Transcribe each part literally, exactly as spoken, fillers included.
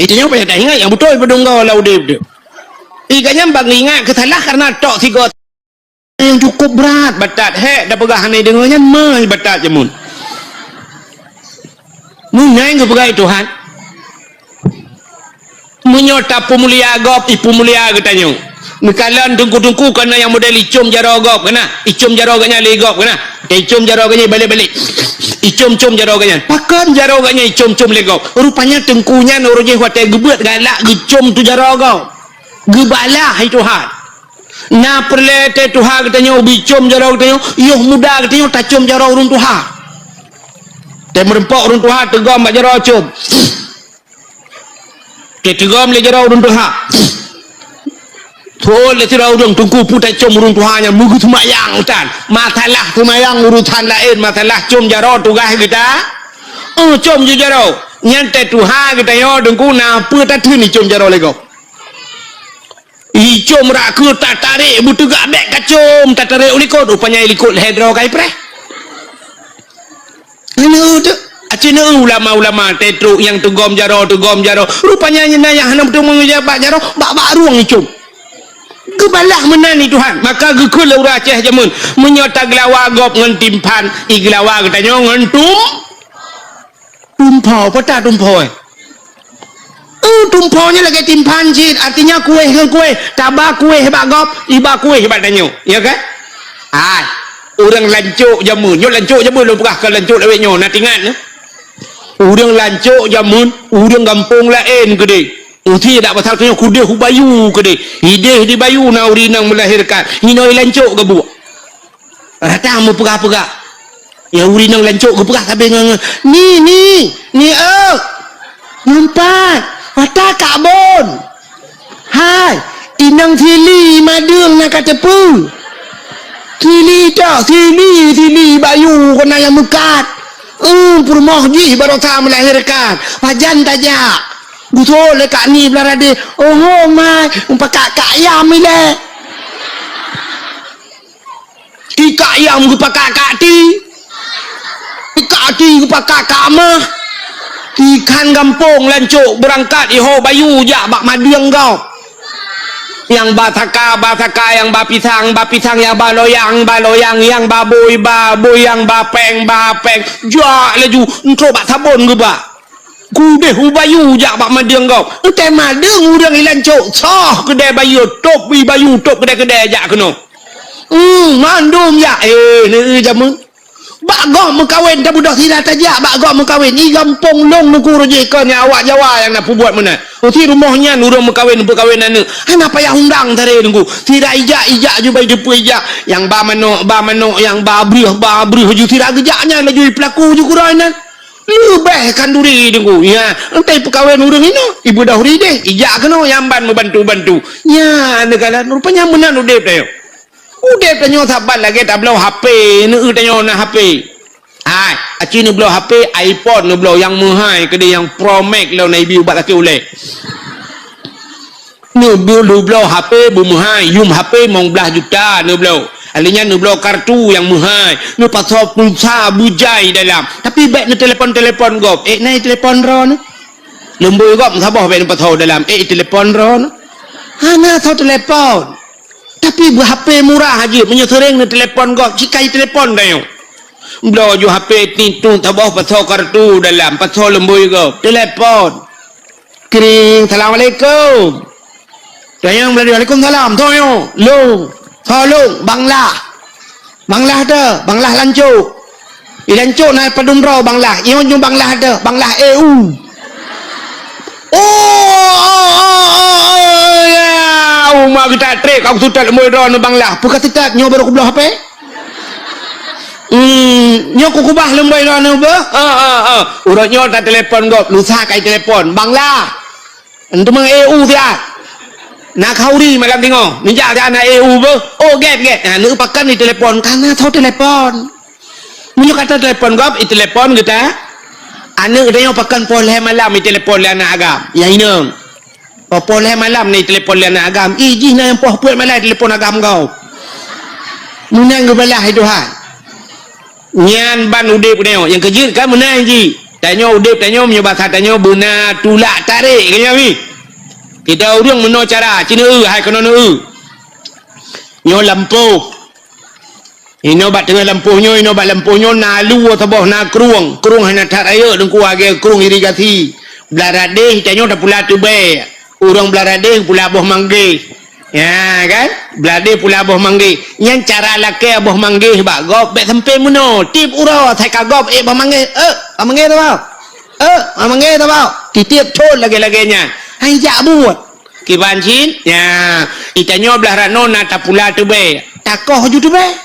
Itu nyoe payah taingat nyang beutôi padum goe lam udeb tu. Ié gobnyan bak ingat keu salah karena tok sigoe nyang cukup brat batat. Hék, tapeugah hana deungoe nyan meuh batat jameun. Meunan geupeugah Tuhan. Meunyoe tapeumulia gob, ipeumulia geutanyoe. Meukalon teungku-teungku kana nyang model icom jaroe gob kana, icom jaroe gobnyan lé gob kana. Icom jaroe gobnyan balek-balek. Icom-com jaroe gobnyan. Pakon jaroe gobnyan icom-com lé gob? Rupanya teungku nyan uroe jih watée geubeuet galak geucom tu jaroe gob. Geubalah hai Tuhan. Na peureulée teuh tuha geutanyoe bicom jaroe geutanyoe, yoh muda geutanyoe tacom jaroe ureuëng tuha. Teumeureumpok ureuëng tuha teugom bak jaroe com. Teuteugom lé jaroe ureuëng tuha. Thon lé sidroe ureuëng teungku peue tacom ureuëng tuha nyan meugeuseumayang utan. Masalah seumayang urusan laén, masalah com jaroe tugaih geuta. Eh, com ju jaroe. Nyan teuh tuha geutanyoe teungku na peue tateun icom jaroe lé gob. Icom rak keu tatarek beuteugak bék kacom tatarek u likot, rupanya i likot lhée droe kai preh. Nyoe tu, aci neu ulama-ulama tetrok nyang teugom jaroe, teugom jaroe. Rupanya nyan nyang hana beutôi meungeujak bak jaroe, bak-bak rueng icom. Geubalah meunan i Tuhan, maka geukheun lé ureuëng Aceh jameun, meunyoe tageulawa gob ngon timphan, igeulawa geutanyoe ngon tum-, tumpho, peue ta tumpho, eh? Eh, tumpho nyan lagée timphan cit, artinya kueh ngon kueh. Taba kueh bak gob, iba kueh bak tanyoe. Ya kan? Hai, ureuëng lancok jameun. Nyoe lancok jameun lôn peugah keu lancok lawét nyoe, na tingat nyoe. Ureuëng lancok jameun, ureuëng gampông laén keudeh. Uti dak pasal tanyoe kudeh u bayu keudeh. Ideh di bayu na ureuëng inong meulahirkan. Inoe i lancok geubuek. Rata meupeugah-peugah. Nyang ureuëng inong lancok geupeugah sabe ngon, ngon, "Ni, ni, ni, eu! Nyoe pat, rata kak bon! Hai, inong sili madeueng na ka teupeu! Sili tok, sili, sili bayu kona nyang meukat! Eum, peurumoh jih barosa meulahirkan! Pajan tajak?" Geuthôt lé kak ni blah radeh, "Oho, mai, mupakak kak yam ilée!" Ikak yam geupakak kak ti, ikak ti geupakak kak mah. Ikhan gampông lancok beurangkat iho bayu jak bak madeueng gob. Nyang ba saka, ba saka, nyang ba pisang, ba pisang, nyang ba loyang, ba loyang, nyang ba bôi, ba bôi, nyang ba péng, ba péng. Jak laju, entrok bak sabon geuba. Kudeh u bayu jak bak madeueng gob. Entai madeueng ureuëng i lancok, soh keudée bayu, tôb i bayu, tôb keudée-keudée jak keunoe. Hmm, mandum jak. Eh, neu jameun. Bak gob meukawen, tabeudôh sira tajak bak gob meukawen. I gampông lôn nuku rujih kon nyang awak Jawa nyang na peubuet meunan. Uti rumoh nyan ureuëng meukawen, peukawen aneuk. Hana payah undang tare nunggu. Sira ijak, ijak ju bai deupeu ijak. Nyang ba manok, ba manok, nyang ba breuh, ba breuh ju sira geujak nyan laju i peulaku ju keudroe nan. Leubeh khanduri deungoe, ya, entai peukawen ureuëng inoe, ibeudôh rideh, ijak keunoe nyang ban meubantu-bantu. Nya, neukalon, rupanya meunan udeb tanyoe. Udeb tanyoe saban lagée tabloe H P, neu tanyoe na H P. Hai, aci neubloe H P, iPhone neubloe nyang meuhai keudeh nyang Pro Max lom na ibi ubat lakée ulée. Neubloe, neubloe H P beumeuhai, yum H P limong blaih juta neubloe. Alèh nyan neubloe kartu nyang meuhai, neupasoe pulsa beujai dalam. Tapi bék neutelepon-telepon gob. Ék na telepon droeneuh? Lumbôi gob meusaboh bék neupasoe dalam. Ék telepon droeneuh? Hana soe telepon. Tapi beu H P murah jeuet, meunyoe seuréng neutelepon gob, cikai telepon tanyoe. Bloe ju H P titu saboh pasoe kartu dalam, pasoe lumbôi gob, telepon. Kring, "Assalamualaikum." Tanyong meulalu, "Waalaikumsalam." Soe nyoe? "Lôn." "Soe lôn?" "Bang Lah." "Bang Lah teuh?" "Bang Lah lancok." "I lancok na padum droe Bang Lah?" "Nyoe nyoe Bang Lah teuh." "Bang Lah E U." "Oh, oh, oh, oh, oh, ya. Uma geutak trek kau sutat lemboi droe nyoe Bang Lah." "Peue ka sutat, nyoe barô kubloe H P." Hmm, nyoe kukubah leumboi droeneuh beuh? Heeh, heeh. Uroe nyoe tatelepon gob, lusa kai telepon. "Bang Lah, enteuk meu'eu siat. Na khauri malam singoh. Neujak siat na eu beuh?" "Oh, gét, gét." Nah, neupakan ditelepon. Kana soe telepon. Meunyoe ka tatelepon gob, itelepon geuta. Aneuk geutanyoe pakan poh lhèe malam itelepon lé aneuk agam. Ya inong. Poh lhèe malam na itelepon lé aneuk agam. Ih, jih na nyang poh peuet malam itelepon agam gob. Meunan geubalah hai Tuhan. Nyan ban udeb geutanyoe. Nyang keujeuet kan meunan jih. Tanyoe udeb tanyoe, meunyoe basa tanyoe beuna tulak tarek, ka nyan mi. Kita ureuëng meunoe cara, ci neu-eu, hai keunoe neu-eu. Nyoe lampôh. Inoe bak teungoh lampôh nyoe, inoe bak lampôh nyoe na luwa saboh, na krueng. Krueng hana that rayeuk, Teungku, lagée krueng irigasi. Blah radeh, tanyoe tapula teubée. Ureuëng blah radeh pula boh manggeh. Ya kan? Blah radeh pula boh manggeh. Nyan cara lakée boh manggeh bak gob, bék sampai meunoe. Tieb uroe asai ka gob ék boh manggeh. Eh, boh manggeh tabau. Eh, boh manggeh tabau. Titieb thon lagée-lagée nyan. Hai jak buet. Kiban cit, ya, itanyoe blah ranoe na tapula teubée, takoh ju teubée.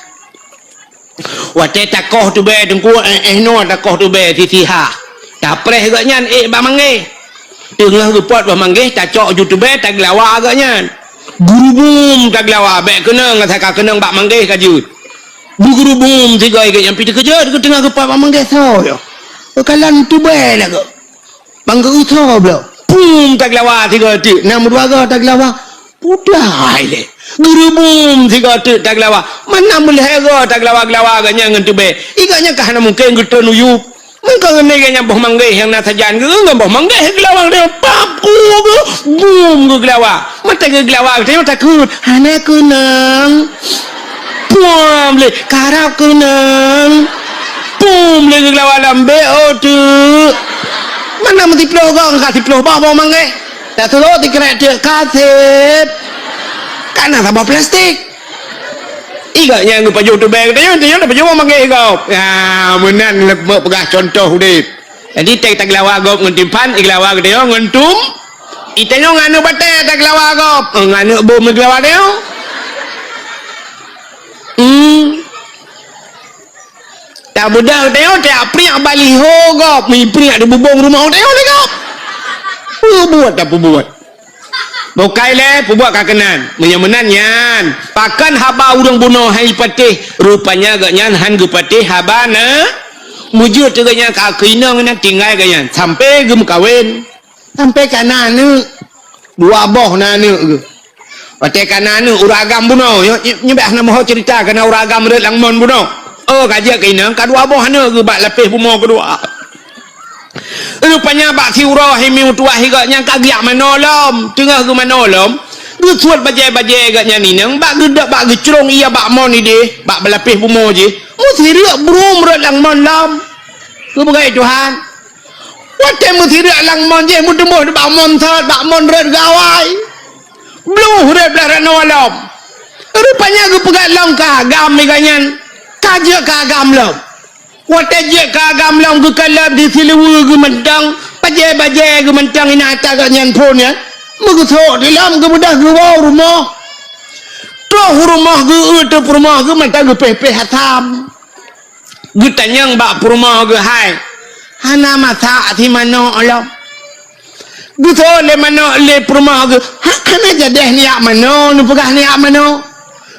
Watée takoh teubée, Teungku, eh, eh, noe takoh teubée sisiha. Tapreh geuh nyan ék bak manggeh. Teungoh geupot bak manggeh, tacok ju teubée, taglawa geuh nyan. Geurubum taglawa, bék keunong, asai ka keunong bak manggeh ka jeuet. Beugeurubum sigoe geuh nyan, pih teukeujot geuh teungoh geupot bak manggeh soe nyoe. Kalon teubée lagée. Bang geuusoe bloe. Pum taglawa sigoe teuk, na meudua goe taglawa. Pudai lé. Geurubum sigoe teuk taglawa. Mana meulhée goe taglawa-glawa geuh nyan ngon teubée. Igoe nyan ka hana mungken geutreun u yup. Mungken ngon lagée nyan boh manggeh nyang na sajan geuh ngon boh manggeh geulawa geuh pap ku geuh gum geuh geulawa. Mata geuh geulawa geuh takheun hana keunong. Pum lé karab keunong. Pum lé geuh geulawa lam B O teuk. Mana meusiploh gong ka siploh boh boh manggeh. Tak suruh tikrek teuk kaseb. Kana saboh plastik. Igoe nyan geupajoh teubée geutanyoe, tanyoe tapajoh manggeh gob. Ya, meunan lé meuk peugah contoh udeb. Jadi teuh taglawa gob ngon timphan, iglawa geutanyoe ngon tum. Itanyoe ngon aneuk batée taglawa gob, ngon aneuk bom iglawa tanyoe. Hmm. Tabeudah tanyoe, tiap priek baliho gob, mipriek di bubong rumoh tanyoe lé gob. Peubuet tapeubuet. Bukai lé, peubuet ka keunan. Meunyoe meunan nyan, pakon haba ureuëng bunoe hai patéh, rupanya geuh nyan han geupatéh haba na. Meujeuet teuk geuh nyan ka keuinong nyan tinggai geuh nyan sampai geumeukawen. Sampai ka na aneuk. Dua boh na aneuk geuh. Watée ka na aneuk ureuëng agam bunoe, nyoe, nyoe, nyoe bék hana meuho ceurita, ka na ureuëng agam rot lam mon bunoe. Oh, ka jeuet keuinong ka dua boh aneuk geuh bak lapéh bumoe keudua. Rupanya bak siuroe hai mié meutuwah igoe nyan ka geujak manoe lom, teungoh geumanoe lom, geusuet bajée-bajée geuh nyan inong bak geuda-, bak geucrong ié bak mon ideh, bak lapéh bumoe jih. Meusireuk brum rot lam mon lom. Geupeugah Tuhan. Watée meusireuk lam mon jih, meuteumboh bak mon sot, bak mon rot gawai. Bluh rot blah ranoe lom. Rupanya geupeugah lom ka agam igoe nyan. Ka jeuet ka agam lom. Watée jeuet ka agam lom geukalon di siluweue geuh mantong, bajée-bajée geuh mantong inan ata geuh nyan phon nyan. Meugeusok di lom geubeudoh geuwoe u rumoh. Troh u rumoh geuh, eu teuk peurumoh geuh mantong geupéh-péh asam. Geutanyong bak peurumoh geuh, "Hai, hana masak si manok lom?" Geusoe lé manok lé peurumoh geuh, "Ha, hana jadeh neujak manoe, neupeugah neujak manoe."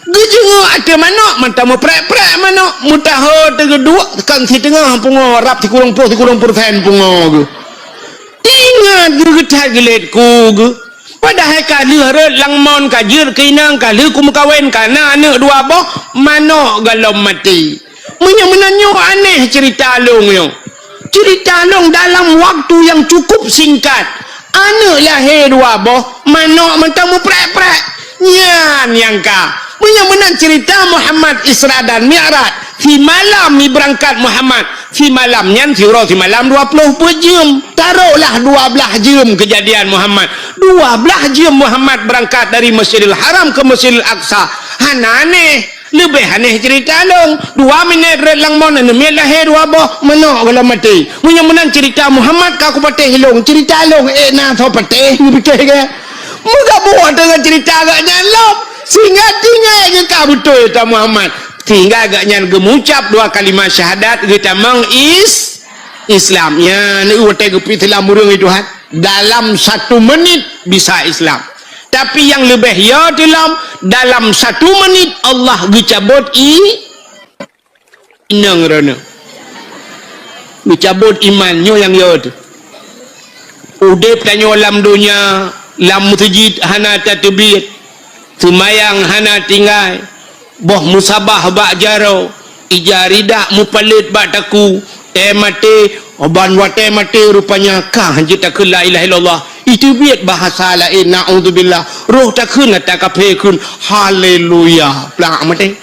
Geujeungeuk ateueh manok, mantong meuprek-prek manok, meutaho teugeuduek kon siteungoh pungoe rab sikureueng ploh sikureueng persen pungoe geuh. Teuingat geuh geuthat geulet ku geuh. Padahai ka lheueh rot lam mon ka jeuet keuinong ka lheueh kumeukawen ka na aneuk dua boh, manok goh lom maté. Meunyoe meunan nyoe aneh ceurita lôn nyoe. Ceurita lôn dalam waktu nyang cukup singkat, aneuk lahé dua boh, manok mantong meuprek-prek. Nyan nyang ka. Meunyoe meunan ceurita Muhammad Isra dan Mi'raj, simalam mibeurangkat Muhammad, simalam nyan siuroe simalam dua ploh peuet jeuem. Taroklah dua blaih jeuem keujadian Muhammad. Dua blaih jeuem Muhammad beurangkat dari Masjidil Haram keu Masjidil Aqsa. Hana aneh. Leubeh aneh ceurita lôn. Dua minét rot lam mon, aneuk miet lahé dua boh, manok goh lom maté. Meunyoe meunan ceurita Muhammad ka kupatéh lôn, ceurita lôn ék na soe patéh, geupiké keu. Meugabung deungon ceurita geuh nyan lom. Sehingga tinggai geuh ka beutôi ceurita Muhammad. Sehingga geuh nyan geumucab dua kalimah syahadat geutamong is-, Islam. Nyan watée geupeuislam ureuëng itu, ha. Dalam satu menit bisa Islam. Tapi nyang leubeh yo teulom, dalam satu menit Allah geucabot i-, inong droeneuh. Geucabot iman, nyoe nyang yo teuh. Udeb tanyoe lam donya, lam meuseujid hana tateubiet, seumayang hana tinggai, boh musabah bak jaroe, ija ridak mupaleuet bak takue, eh maté, Ban watée maté rupanya ka hanjeuet takheun la ilaha illallah. Iteubiet bahasa laén, naudzubillah. Roh takheun ata kafé kheun, haleluya. Plak maté.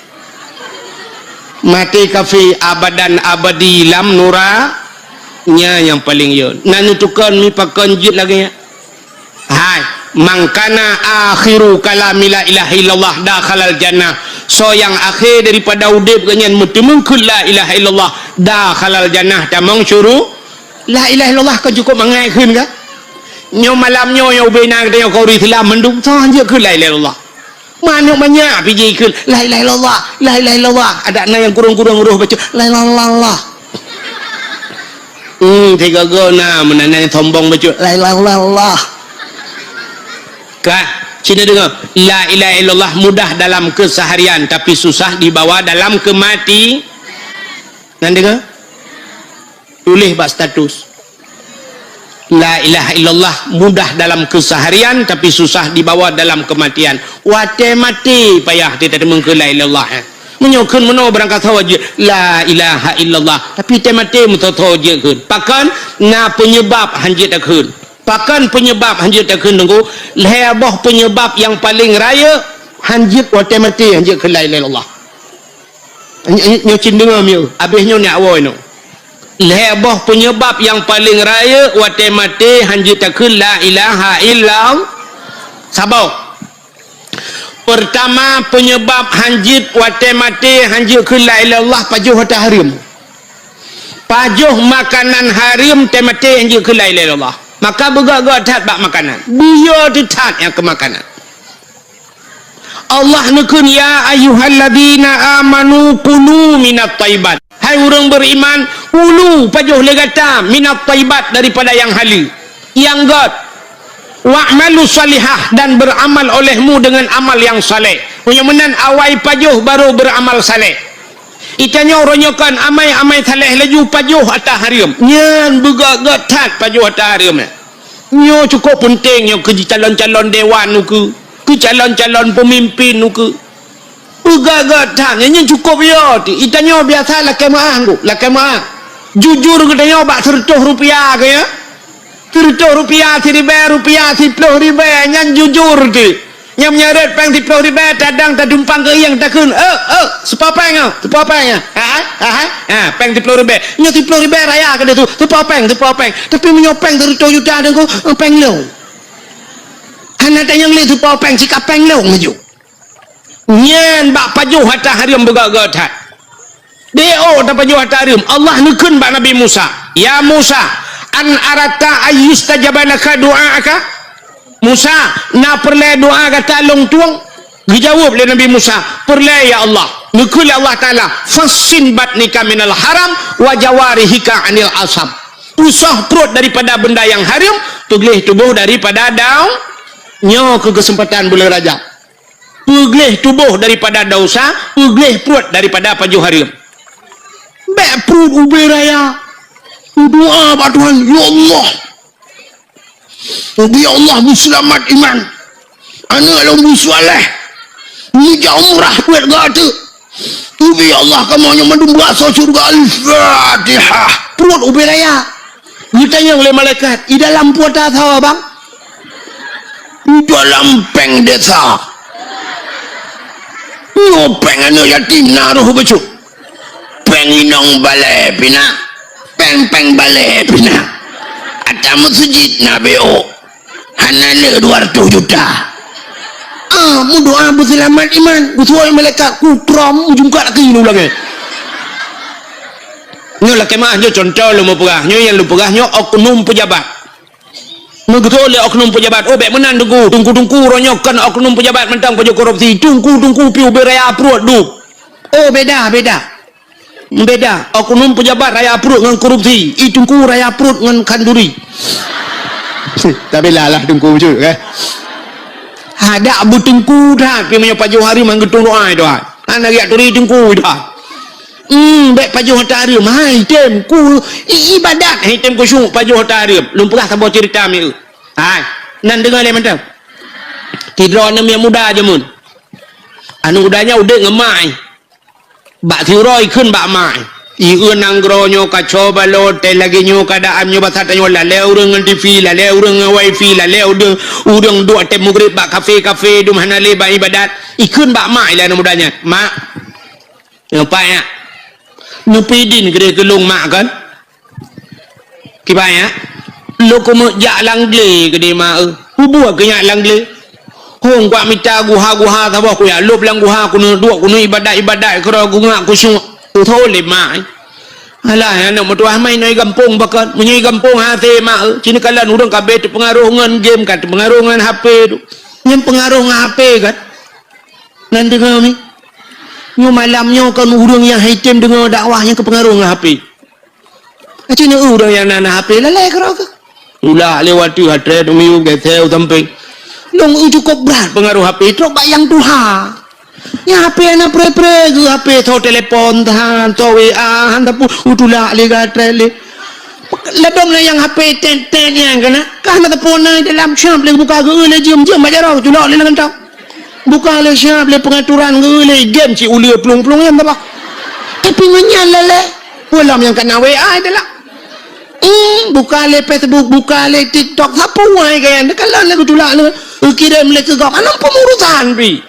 Maté kafé abadan abadi lam nura. Nyan nyang paleng yo. Na neutukon mi pakon jeuet lagée nyan. Hai, "Man kana akhiru kalami la ilaha illallah dakhalal jannah." Soe nyang akhé daripada udeb geuh nyan meuteumeung kheun la ilaha illallah, dakhalal jannah, tamong syuru-, la ilaha illallah kon cukup mangat kheun ka? Nyoe malam nyoe, nyoe ubena geutanyoe keu ureuëng Islam mandum, soe hanjeuet kheun la ilaha illallah. Manök manyak pih jikheun, "La ilaha illallah, la ilaha illallah." Adak na nyang kurong-kurong roh bacut, "La ilaha illallah." Hmm, tiga go na, meunan nyang sombong bacut, "La ilaha illallah." Ka, sini dengar. La ilaha illallah mudah dalam keseharian, tapi susah dibawa dalam kemati. Nan dengar? Tuléh bak status. La ilaha illallah mudah dalam keseharian, tapi susah dibawa dalam kematian. Watée maté payah teuteumeukeue la ilaha illallah, eh. Meunyoe kheun meunoe barangkasoe jeuet la ilaha illallah, tapi tée maté meusoe-soe jeuet kheun. Pakon? Na penyebab hanjeuet takheun. Pakon penyebab hanjeuet takheun, Teungku? Lhée boh penyebab nyang paleng rayeuk hanjeuet watée maté hanjeuet kheun la ilaha illallah. Nyoe, nyoe cit deungoe mieu, abéh nyoe nyak woe nyoe. Lhée boh penyebab nyang paleng rayeuk watée maté hanjeuet takheun la ilaha illallah. Saboh. Pertama, penyebab hanjeuet watée maté hanjeuet kheun la ilaha illallah pajoh hareuem. Pajoh makanan hareuem tée maté hanjeuet kheun la ilaha illallah. Maka beugét-gét that bak makanan. Buyö teuh that nyang keu makanan. Allah neukheun, "Ya ayyuhalladzina amanu kulu minat thayyibat." Hai ureuëng beriman, kulu, pajoh lé gata, minat thayyibat, daripada nyang haleue, nyang gét. "Wa'malu shalihah," dan beramal olehmu dengan amal yang saleh. Meunyoe meunan awai pajoh baru beramal saleh. Itanyoe uroe nyoe kon amai-amai saleh laju pajoh ata hareuem. Nyan beugét-gét that pajoh ata hareuem nyan. Nyoe cukup peunteng nyoe keu jicalon-calon dewan ukeue, keu calon-calon peumimpin ukeue. Beugét-gét that, nyan cukup yo ti. Itanyoe biasa lakée meuáh ngku, lakée meuáh. Jujur geutanyoe bak seureutôh rupiah keu ya. Seureutôh rupiah, siribée rupiah, siploh ribée, nyan jujur ti. Nyang meunyoe rot péng siploh ribée, tadang tadumpang keu ieng takheun, "Eh, eh, seupo péng ah, seupo péng ah." Ha, ha, ha, ha, péng siploh ribée. Nyoe siploh ribée raya keudeh tu, seupo péng, seupo péng. Tapi meunyoe péng seureutôh juta deh ku, eh, péng lôn. Hana tanyong lé seupo péng, sika péng lôn laju. Nyan bak pajoh ata hareuem beugét-gét that. Di oh tapajoh ata hareuem, Allah neukheun bak Nabi Musa, "Ya Musa, an aratta ayyustajaba laka du'aaka?" "Musa, na peureulée doa gata lôn tueng?" Geujaweueb lé Nabi Musa, "Peureulée, ya Allah." Neukheun lé Allah Taala, "Fassin batnika minal haram wa jawarihika anil asam." Peusôh pruet daripada benda nyang hareuem, peugleh tuboh daripada daun. Nyoe keu keuseumpatan buleuen Rajab. Peugleh tuboh daripada desya, peugleh pruet daripada pajoh hareuem. Bék pruet ubé raya. Doa bak Tuhan, "Ya Allah, ya Allah, beuseulamat iman. Aneuëk lôn beusaleh. Meujak umrah buet gata. Ubé ya Allah, kamoe nyoe mandum beuasoe syeuruga." Al-Fatihah. Pruet ubé raya. Geutanyong lé malaikat, "I dalam pruet ata soe, Bang?" "I dalam péng desa." "Nyoe péng aneuëk yatim na roh bacut. Péng inong balée pih na. Péng-péng balée pih na. Ata meuseujid na B O. Hana le dua ratus juta." Ah, meudoa beuseulamat iman. Geusuai malaikat kutrom ujong kat laki nu lagée. Nyoe lakée meuáh, nyoe contoh lôn meupeugah. Nyoe nyang lôn peugah nyoe oknum peujabat. Meugeutôi lé oknum peujabat, "Oh, bék meunan, Teungku. Teungku-teungku uroe nyoe kon oknum peujabat mantong pajoh korupsi. Teungku-teungku pih ubé raya pruet duek." Oh, beda, beda. Beda. Oknum peujabat raya pruet ngon korupsi. I teungku raya pruet ngon khanduri. Tapi lah, lah teungku bacut, kan? Hadak beuteungku that, pih meunyoe pajoh hareuem han geutung doa, doa. Hana riak turi teungku dah. Hmm, bék pajoh ata hareuem. Hai, tem ku i-, ibadat, hai, tem khusyuk pajoh ata hareuem. Lôn peugah saboh cerita mieu. Hai, nan deungoe lé mantong. Sidroe aneuk miet muda jameun. Aneuk muda nyan udeb ngon mak, eh. Bak siuroe ikheun bak mak, eh. Ieu nanggroe nyoe ka co balot, teuh lagèe nyoe keuadaan nyoe basa tanyoe lalè ureueng ngon T V, lalè ureueng ngon wifi, lalè ureueng, ureueng duek watèe mugrib bak kafe-kafe, dum hana lé bak ibadat. Ikheun bak mak ilèe aneuk muda nyan, "Mak, nyoe pat nyak, neupeuidin keudéh keu lôn mak kon?" Kiban nyak, lôn keumeung jak lam glé keudéh mak eu. Peue buet keu nyak lam glé? Hông kuat mita guha-guha saboh kujak lôb lam guha keuneuk duek keuneuk ibadat-ibadat keudroe kungak kusyuk. Teuthô lé mak. Alah aneuk meutuah, mai inoe i gampông pakon. Meunyoe i gampông hase mak eu. Ci neukalon ureueng ka abéh teupeungaroh ngon game kan, teupeungaroh ngon H P tu. Nyan peungaroh ngon H P kan. Nan deungoe mi. Nyoe malam nyoe kon ureueng nyang han item deungoe dakwah nyang keupeungaroh ngon H P. Aci neu ureueng nyang na, na H P lalè keudroe keuh. Tulak lé watèe hatré teumiyueb gèt sampéng. Lôn eu cukôp brat peungaroh H P trok bak nyang tuha. Nyang H P hana pré-pré geuh, H P tho telepon than, tho W A han, tapi u tulak lé gatré lé. Ladôm lé nyang H P tét-tét nyang keunan, ka hana teupeu na dalam, siap lé buka geuh lé jeuem-jeuem bak jaroe, culok lé lam kantong. Buka lé siap lé peungaturan geuh lé game cit uleue plueng-plueng nyan bah. Tapi ngon nyan lalè, peue lom nyang ka na W A itulah. Hmm, buka lé Facebook, buka lé TikTok, sapeue wai gaya nyan, teukalon lé geutulak lé, geukirém lé keu gob, hana peumurusan pih.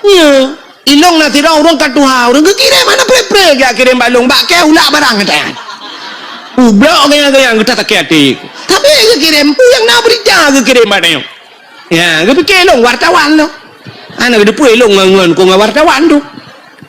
Nyo, ilong na sidroe ureueng ka tuha, ureueng geukirém hana pré-pré geujak kirém bak lôn, bak kèe ulak barang gata. Ublok gaya-gaya gata sakét até. Tapi geukirém, peue nyang na beurita geukirém bak tanyoe. Ya, geupike lôn wartawan lôn. Hana geuteupeue lôn ngon, ngon, ngon wartawan tu.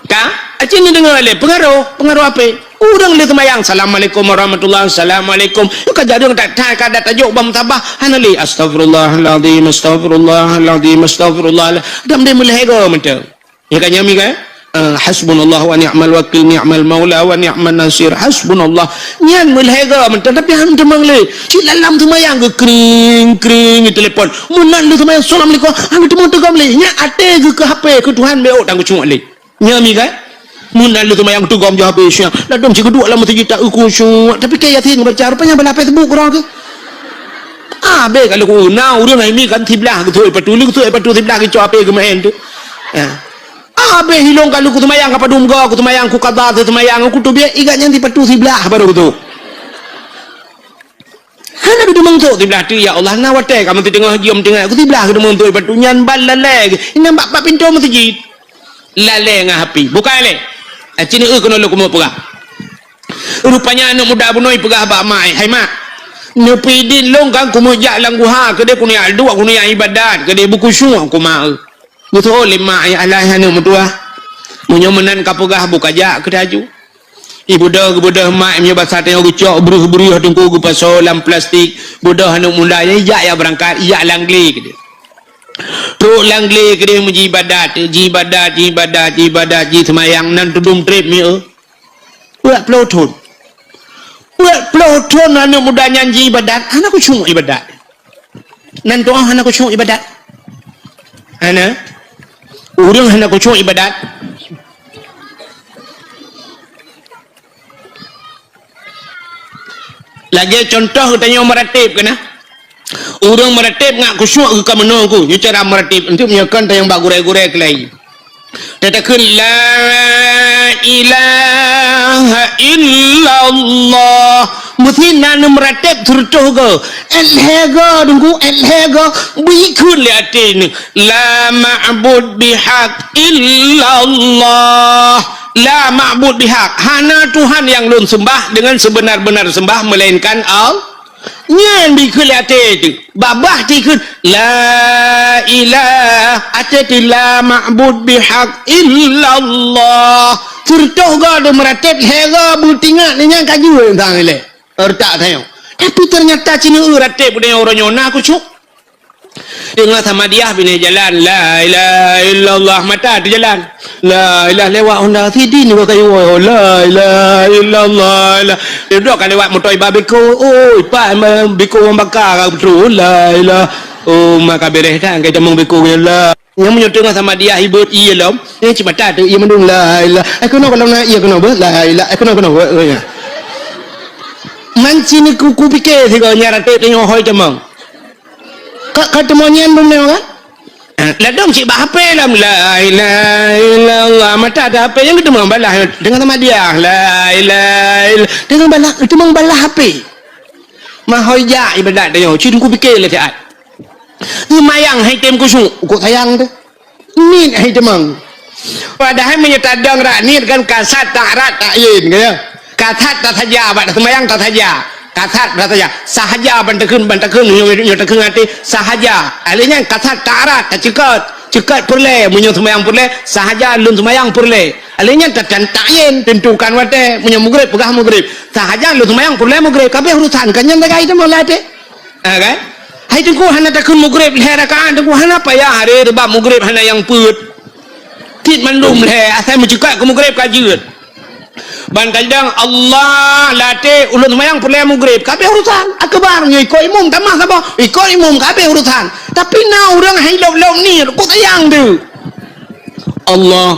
Ka, aci neudeungoe lé peungaroh, peungaroh H P. Ureueng lheueh seumayang, "Assalamualaikum warahmatullahi, assalamualaikum." Ka jareueng that-that, ka dat tajok bak meutabah, hana lé, "Astagfirullahalazim, astagfirullahalazim, astagfirullah." Dam deh meulhèe goe mantong. Ya kan, nyami kan? Eh, hasbunallah wa ni'mal wakil, ni'mal maula wa ni'man nasir. Hasbunallah. Nyan meulhèe goe mantong, tapi han teumeung lé. Cit lam-lam seumayang geukring-kring telepon. Meunan lheueh seumayang, "Assalamualaikum." Han teumeung teugom lé. Nyan até geuh keu H P, keu Tuhan beu tan khusyuk lé. Nyami kan? Meunan lheueh seumayang teugom jih H P siang. Ladôm cit geuduek lam meuseujid tak khusyuk. Tapi keu Yasin geubaca, rupanya bala Facebook keudroe keuh. Ah, bèk kalau ku na ureueng hai mi kan siblah geutôi patu, lé geutôi patu siblah geucok H P geumeu'en tu. Ya. Ah, bèk ilong kalau ku seumayang ka padum goe, ku seumayang ku qadha, seumayang ku teubiet, igat nyan sipatu siblah baru tu. Hana geuteumeung sôk siblah tu, ya Allah, na watèe kamoe teuteungoh jeuem teungoh, ku siblah geuteumeung sôk sipatu nyan ban lalè, inan bak, bak pintoe meuseujid. Lalè ngon H P. Bukai lé. Aci neu keunoe lôn keumeung peugah. Rupanya aneuk muda bunoe peugah bak mak, "Hai mak, neupeuidin lôn kan keumeung jak lam guha keudéh keuneuk jak duek keuneuk jak ibadat keudéh beu khusyuk keu mak eu." Geuteupeue lé mak, "Ya Allah, aneuk meutuah, meunyoe meunan ka peugah beu kajak keu taju." Ibeudôh, geubeudôh mak, meunyoe basa tanyoe geucok breuh-breuh teungku geupasoe lam plastik, beudôh aneuk muda nyan ijak ya beurangkat, ijak lam glé keudéh. Trok lam glé keudéh meujiibadat, jiibadat, jiibadat, jiibadat, jiseumayang nan tudum trép mi eu. Peuet ploh thon. Peuet ploh thon aneuk muda nyan jiibadat, hana khusyuk ibadat. Nan tu'oh hana khusyuk ibadat. Hana. Ureueng hana khusyuk ibadat. Lagèe contoh geutanyoe meurateb keunan. Ureueng meurateb ngat khusyuk geuh ka meunoe ku, nyoe cara meurateb. Enteuk meunyoe kon tanyong bak gurèe-gurèe keulai. Tatakheun, "La ilaha illallah." Meusti na neumeuratéb sireutôh goe. Èt lhèe goe, Teungku, èt lhèe goe. Beukheun lé até neuh, "La ma'bud bihaq illallah." La ma'bud bihaq. Hana Tuhan nyang lôn seumbah deungon seubeuna-beuna seumbah meulainkan Allah. Nyan beukheun lé até teuh. Babah teuh kheun, "La ilah." Até teuh, "La ma'bud bihaq illallah." Sireutôh goe deuh meuratéb, lhèe goe beutingat, nyan ka jeuet sang ilèe. Reutak tanyoe. Tapi teunyata ci neu ratéb uroe nyoe na khusyuk. Teungoh Samadiyah binéh jalan, "La ilaha illallah," mata teujalan. "La ilaha," lewat honda sidin nibak kayu, "La ilaha illallah, la." Dudoe ka lewat moto iba beko, "Oi, pat beko wang baka ka beutôi, la ilaha." Oh, maka bereh dah, angkai tamong beko nyan, la. Nyang meunyoe teungoh Samadiyah ibot ié lom, eh, cit mata teuh ié mandum, "La ilaha." Eh, keunoe kalau na ié keunoe beuh, "La ilaha." Eh, keunoe, keunoe beuh, oh, ya. Man ci neu ku, ku pike sigoe nyan ratéb tanyoe hôi tamong. Ka, ka teumanyong dum nyoe kan? Ha, ladôm cit bak H P lom, "La ilaha illallah." Mata ada H P nyang geuteumong balah, teungoh tamadiah, "La ilaha illallah." Teungoh balah, geuteumong balah H P. Mahôi jak ibadat tanyoe, ci teungku pike lé siat. Seumayang han item khusyuk, kok sayang teuh. Niet han item. Padahai meunyoe tadong rak niet kan kasat, ta'rad, ta'yin, kan ya? Kasat tasaja, bak seumayang tasaja. Kasat tasaja. Sahaja ban takheun, ban takheun, nyoe, nyoe takheun até, sahaja. Ahli nyan kasat ta'rad, taceukot. Ceukot peureulée, meunyoe seumayang peureulée, sahaja lôn seumayang peureulée. Ahli nyan ta-, ta-, ta'yin, tentukan watée, meunyoe mugrib, peugah mugrib. Sahaja lôn seumayang peureulée mugrib, ka abéh urusan, kan nyan sagai teuma lam até. Ha, kan? Hai teungku hana takheun mugrib lhée rakaat, teungku hana payah, hari reubab mugrib hana nyang peuet. Cit mandum lhée, asai meuceukot keu mugrib ka jeuet. Ban kadang Allah lam até ulôn seumayang peureulée mugrib, ka abéh urusan. Akbar, nyoe ikot imum tamah saboh, ikot imum ka abéh urusan. Tapi na ureuëng hai lôb-lôb niet, kok sayang teuh. Allah.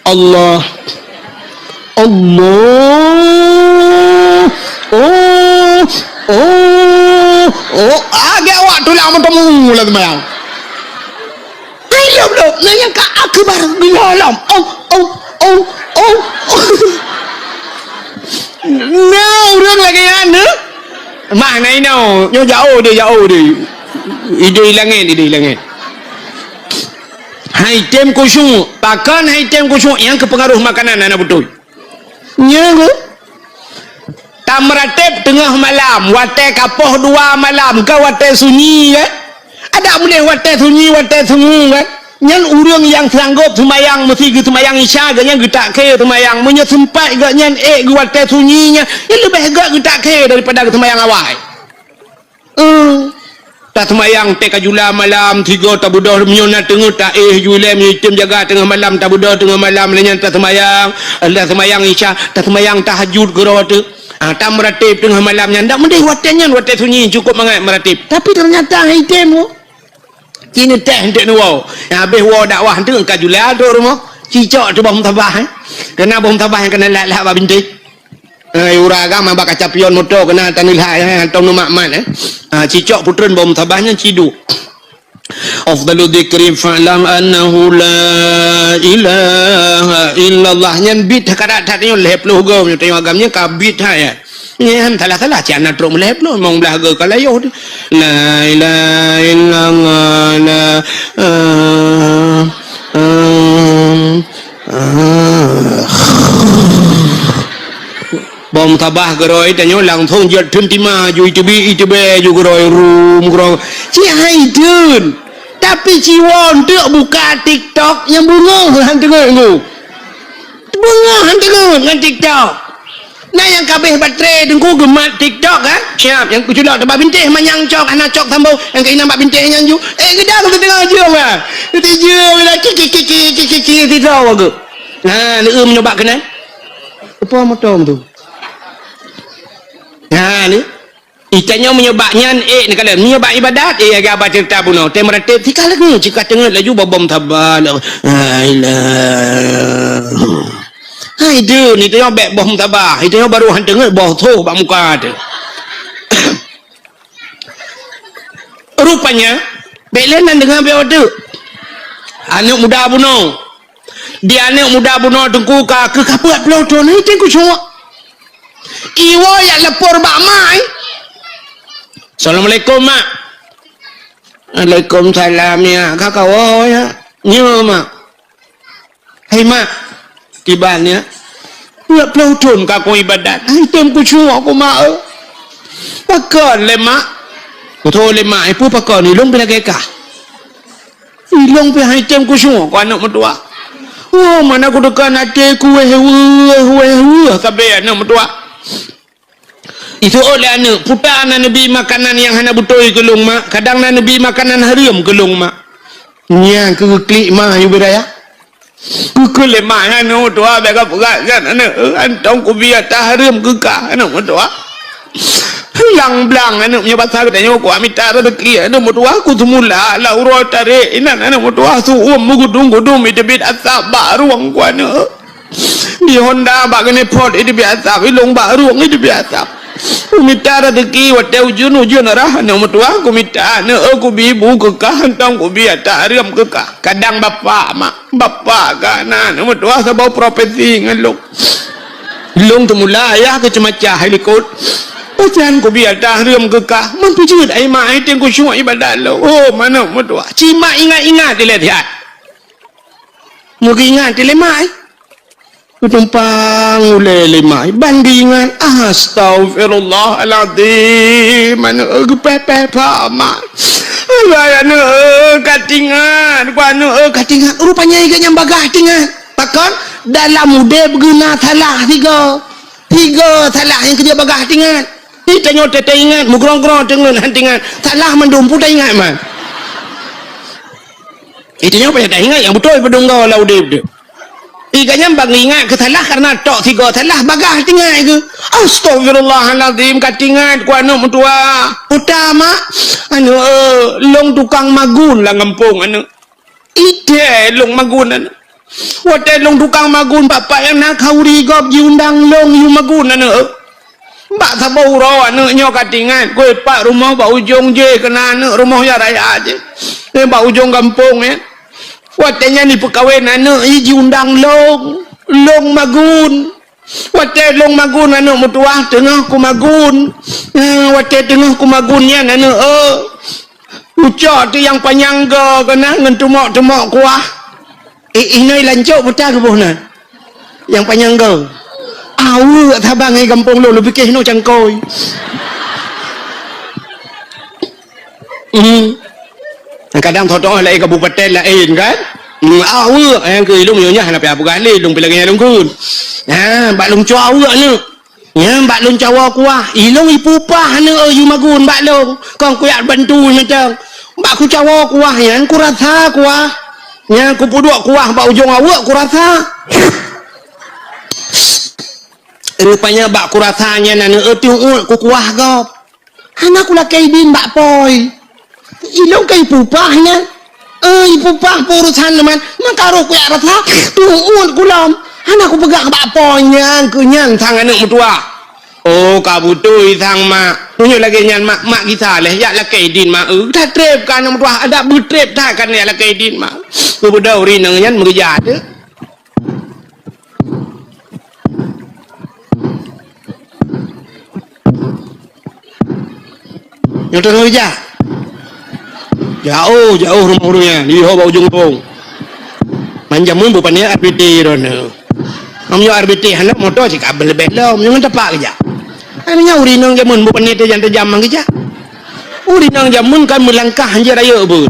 Allah. Allah. Oh. Oh. Oh. Agak awak tulak meuteumé lam seumayang. Hai lôb-lôb, na nyang ka akbar gila lom. Oh, oh, oh, oh. Na ureuëng lagée nyan, eh? Mah na inoe, nyoe jauh deh, jauh deh. Idéh langét, idéh langét. Han item khusyuk, pakon han item khusyuk nyang keupeungaruh makanan hana beutôi. Nyan, eh? Tameuratéb teungoh malam, watée ka poh dua malam, ka watée sunyi, kan? Adak meudeh watée sunyi, watée sunyi, kan? Nyan ureuëng nyang sanggob seumayang, meusi geuseumayang Isya, gobnyan geutak khe seumayang. Meunyoe seumpat gobnyan ék geuwatée sunyi nyan, nyan leubeh gét geutak khe daripada geuseumayang awai. Eh, taseumayang teuka jula malam, sigoe tabeudôh, meunyoe na teungeut taéh ju ilée, meunyoe item jaga teungoh malam, tabeudôh teungoh malam, lheueh nyan taseumayang, taseumayang Isya, taseumayang tahajud keudroe teuh. Ah, tameuratéb teungoh malam nyan, dak meudeh watée nyan, watée sunyi, cukôp mangat meuratéb. Tapi teunyata han item, oh. Ci neuteh eunteuk neuwoe. Nyang habéh woe dakwah eunteuk ka jula trok rumoh. Ci cok teuh boh musabah, eh. Keunan boh musabah nyang keunan lhak-lhak bak bintéh. Eh, ureuëng agam bak kaca pion moto keunan taneulhak, eh, hantom neumat-mat, eh. Ah, ci cok putreun boh musabah nyan ci duek. Afdalu dzikri fa'lam annahu la ilaha illallah. Nyan bit that, ka that that nyoe lhée ploh goe nyoe tanyoe agam nyan ka bit that, ya. Nyan salah-salah, cit hana trok meulhée ploh, limong blaih goe ka layoh teuh. La ilaha illallah, la, ah, ah, ah. Boh musabah keudroe tanyoe langsong jeuet theun tima, ju iteubiet, iteubiet ju keudroe, rum keudroe. Ci hai theun. Tapi ci woe eunteuk buka TikTok nyang beungoh han teungeut ngon. Beungoh han teungeut ngon TikTok. Na nyang ka abéh baterai teungku geumat TikTok, kan? Siap, nyang keuculok teubak bintéh manyang cok, hana cok sambông, nyang keuinong bak bintéh nyan ju. Eh, geudang teudeungoe jeuem, ah. Teudeungoe jeuem, dah kiki, kiki, kiki, kiki, titong aku. Nah, neueu meunyoe bak keunan. Apa motong tu? Nah, ni. Itanyoe meunyoe bak nyan, eh, neukalon. Meunyoe bak ibadat, eh, lagée haba ceurita bunoe. Teuh meuratéb, sika lagée nyoe, cika teungeut laju boh boh musabah. La ilaha. Hai, deuh, itanyoe bék boh musabah. Itanyoe barô han teungeut boh soh bak muka teuh. Rupanya, bék lé nan deungoe bék watée. Aneuëk muda bunoe. Di aneuëk muda bunoe teungku ka keuh ka peuet ploh thon, item khusyuk. Iwoe jak lapor bak mak, eh. Assalamualaikum, Mak. Waalaikumsalam, ya. Ka kawoe, ya. Nyoe, Mak. Hai, Mak. Kiban, ya. Peuet ploh thon ka kong ibadat. Hai, item khusyuk aku, Mak, eh. Pakon lé, Mak? Kutô lé, Mak, eh, peue pakon? Ilong pih lagée kah. Ilong pih han item khusyuk, ku aneuëk meutuah. Oh, mana kuteuka até ku wéh weueh, wéh weueh, sabé aneuëk meutuah. Iseuôt lé aneuëk, peue na neubi makanan nyang hana beutôi keu lôn, Mak? Kadang na neubi makanan hareuem keu lôn, Mak. Nyang keu klik ma yue beuraya. Keu lé mak nyan, aneuëk meutuah, bék ka peugah nyan, aneuëk, eh, hántom kubi ata hareuem keu kah, aneuëk meutuah. Lang blang, aneuëk, meunyoe basa geutanyoe, kuat mita raseuki, aneuëk meutuah, ku seumula lam uroe tarek inan, aneuëk meutuah, su-uem meugudum-gudum, iteubiet asap bak rueng ku, aneuëk. Di honda bak keuneuk phot, iteubiet asap, ilong bak rueng, iteubiet asap. Kumita raseuki watée ujeuen-ujeuen rhah aneuk meutuwah, kumita aneuk, eh, kubi bu keu kah, hantom kubi ata reuem keu kah. Kadang bapak, mak, bapak ka na aneuk meutuwah saboh profesi ngon lôn. Lôn teumula ayah keu ceumacah hai likot. Pajan kubi ata reuem keu kah, man peujeuet ai mak, ai teueng kusyuek ibadat lôn. Oh, aneuk meutuwah. Ci mak ingat-ingat ilée that. Meugeuingat lé mak, eh. Geutumpang ulée lé mak, eh. Ban geuingat, "Astaghfirullahalazim, aneuk, eh, geupéh-péh that mak. Alah, aneuk, eh, ka tingat, ku aneuk, eh, ka tingat." Rupanya gobnyan bagaih tingat. Pakon? Dalam udeb geuh na salah sigoe. Sigoe salah nyang keujeuet bagaih tingat. Di tanyoe teuingat, meugrong-grong teungeut han tingat. Salah mandum peue taingat man. Itu nyoe payah taingat nyang beutôi peudong goe lam udeb teuh. Ié gobnyan ban ingat keu salah kareuna tok sigoe salah bagaih tingat keu. Astaghfirullahalazim, ka tingat ku aneuk meutuwah. Uta mak, aneuk, eh, lôn tukang magun lam gampông aneuk. Ideh lôn magun aneuk. Watée lôn tukang magun, bapak nyang na khauri gob jiundang lôn yue magun aneuk. Bak saboh uroe aneuk nyoe ka tingat, keu pat rumoh bak ujong jih keu na aneuk rumoh nyang raya jih. Eh, bak ujong gampông nyan. Watée nyan jipeukawen aneuk, i jiundang lôn, lôn magun. Watée lôn magun aneuk meutuwah, teungoh kumagun. Eh, watée teungoh kumagun nyan aneuk, eh, ucok teuh nyang panyang goe keunan ngon teumok-teumok kuah. Eh, inoe lancok buta geuboh nan. Nyang panyang goe. Aweuek saban ngon gampông lôn, lôn pike hinoe cangkôi. Hmm. Kadang thoh-thoh laén kabupaten laén kan. Hmm, aweuek nyang keu ilông nyoe nyan hana payah peugah lé, ilông pih lagée nyan lông kheun. Ha, bak lông cok aweuek aneuk. Nyan bak lôn cawoe kuah, ilông ipupah aneuk, eh, yue magun bak lôn, kon kuyak bantu mantong. Bak kucawoe kuah nyan kurasa kuah. Nyan kupeuduek kuah bak ujong aweuek kurasa. Rupanya bak kurasa nyan aneuk, eh, teuuet kukuah gob. Hana kulakée idin bak pôi. Ilông ka ipupah nyan. Eh, ipupah peurusan leumah. Maka roh kuyak rasa, teuuet kulom. Hana kupeugah bak pôi nyan, keu nyan sang aneuk meutuwah. Oh, ka beutôi sang mak. Meunyoe lagée nyan mak, mak gisa leh, jak lakée idin mak. Eh, that treb ka aneuk meutuwah, adak beutreb that ka jak lakée idin mak. Keu beudôh ureueng inong nyan meugeujak teuh. Nyoe teungoh jak. Jauh, jauh rumoh ureueng nyan, di ho bak ujong gampông. Man jameun bupani R B T droeneuh. Meunyoe R B T hana moto cit ka leubeh lom, nyoe ngon tapak geujak. Hana nyan ureueng inong jameun bupani tajam-tajam mang geujak. Ureueng inong jameun kan meulangkah hanjeuet rayeuk beuet.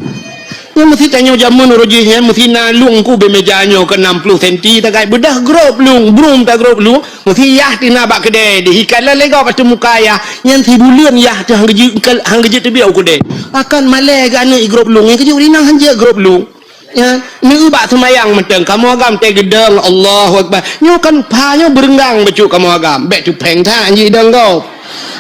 Nyan meusi tanyoe jameun uroe jih nyan meusi na lueng ku bak meja nyoe keu enam puluh senti takai beudah grob lueng, brum ta grob lueng, meusi yah teuh na bak keudè dih, ikat lalé gob ateueh muka yah, nyan sibuleuen yah teuh han geujeuet, han geujeuet teubiet u keudè. Akan malèe geuh aneuk i grob lueng, nyan keujeuet ureueng inong hanjeuet grob lueng. Nyan, neu bak seumayang mantong, kamoe agam teuh geudong, Allahu Akbar. Nyoe kan pha nyoe beureunggang bacut kamoe agam, bèk tupèng that jih dong gob.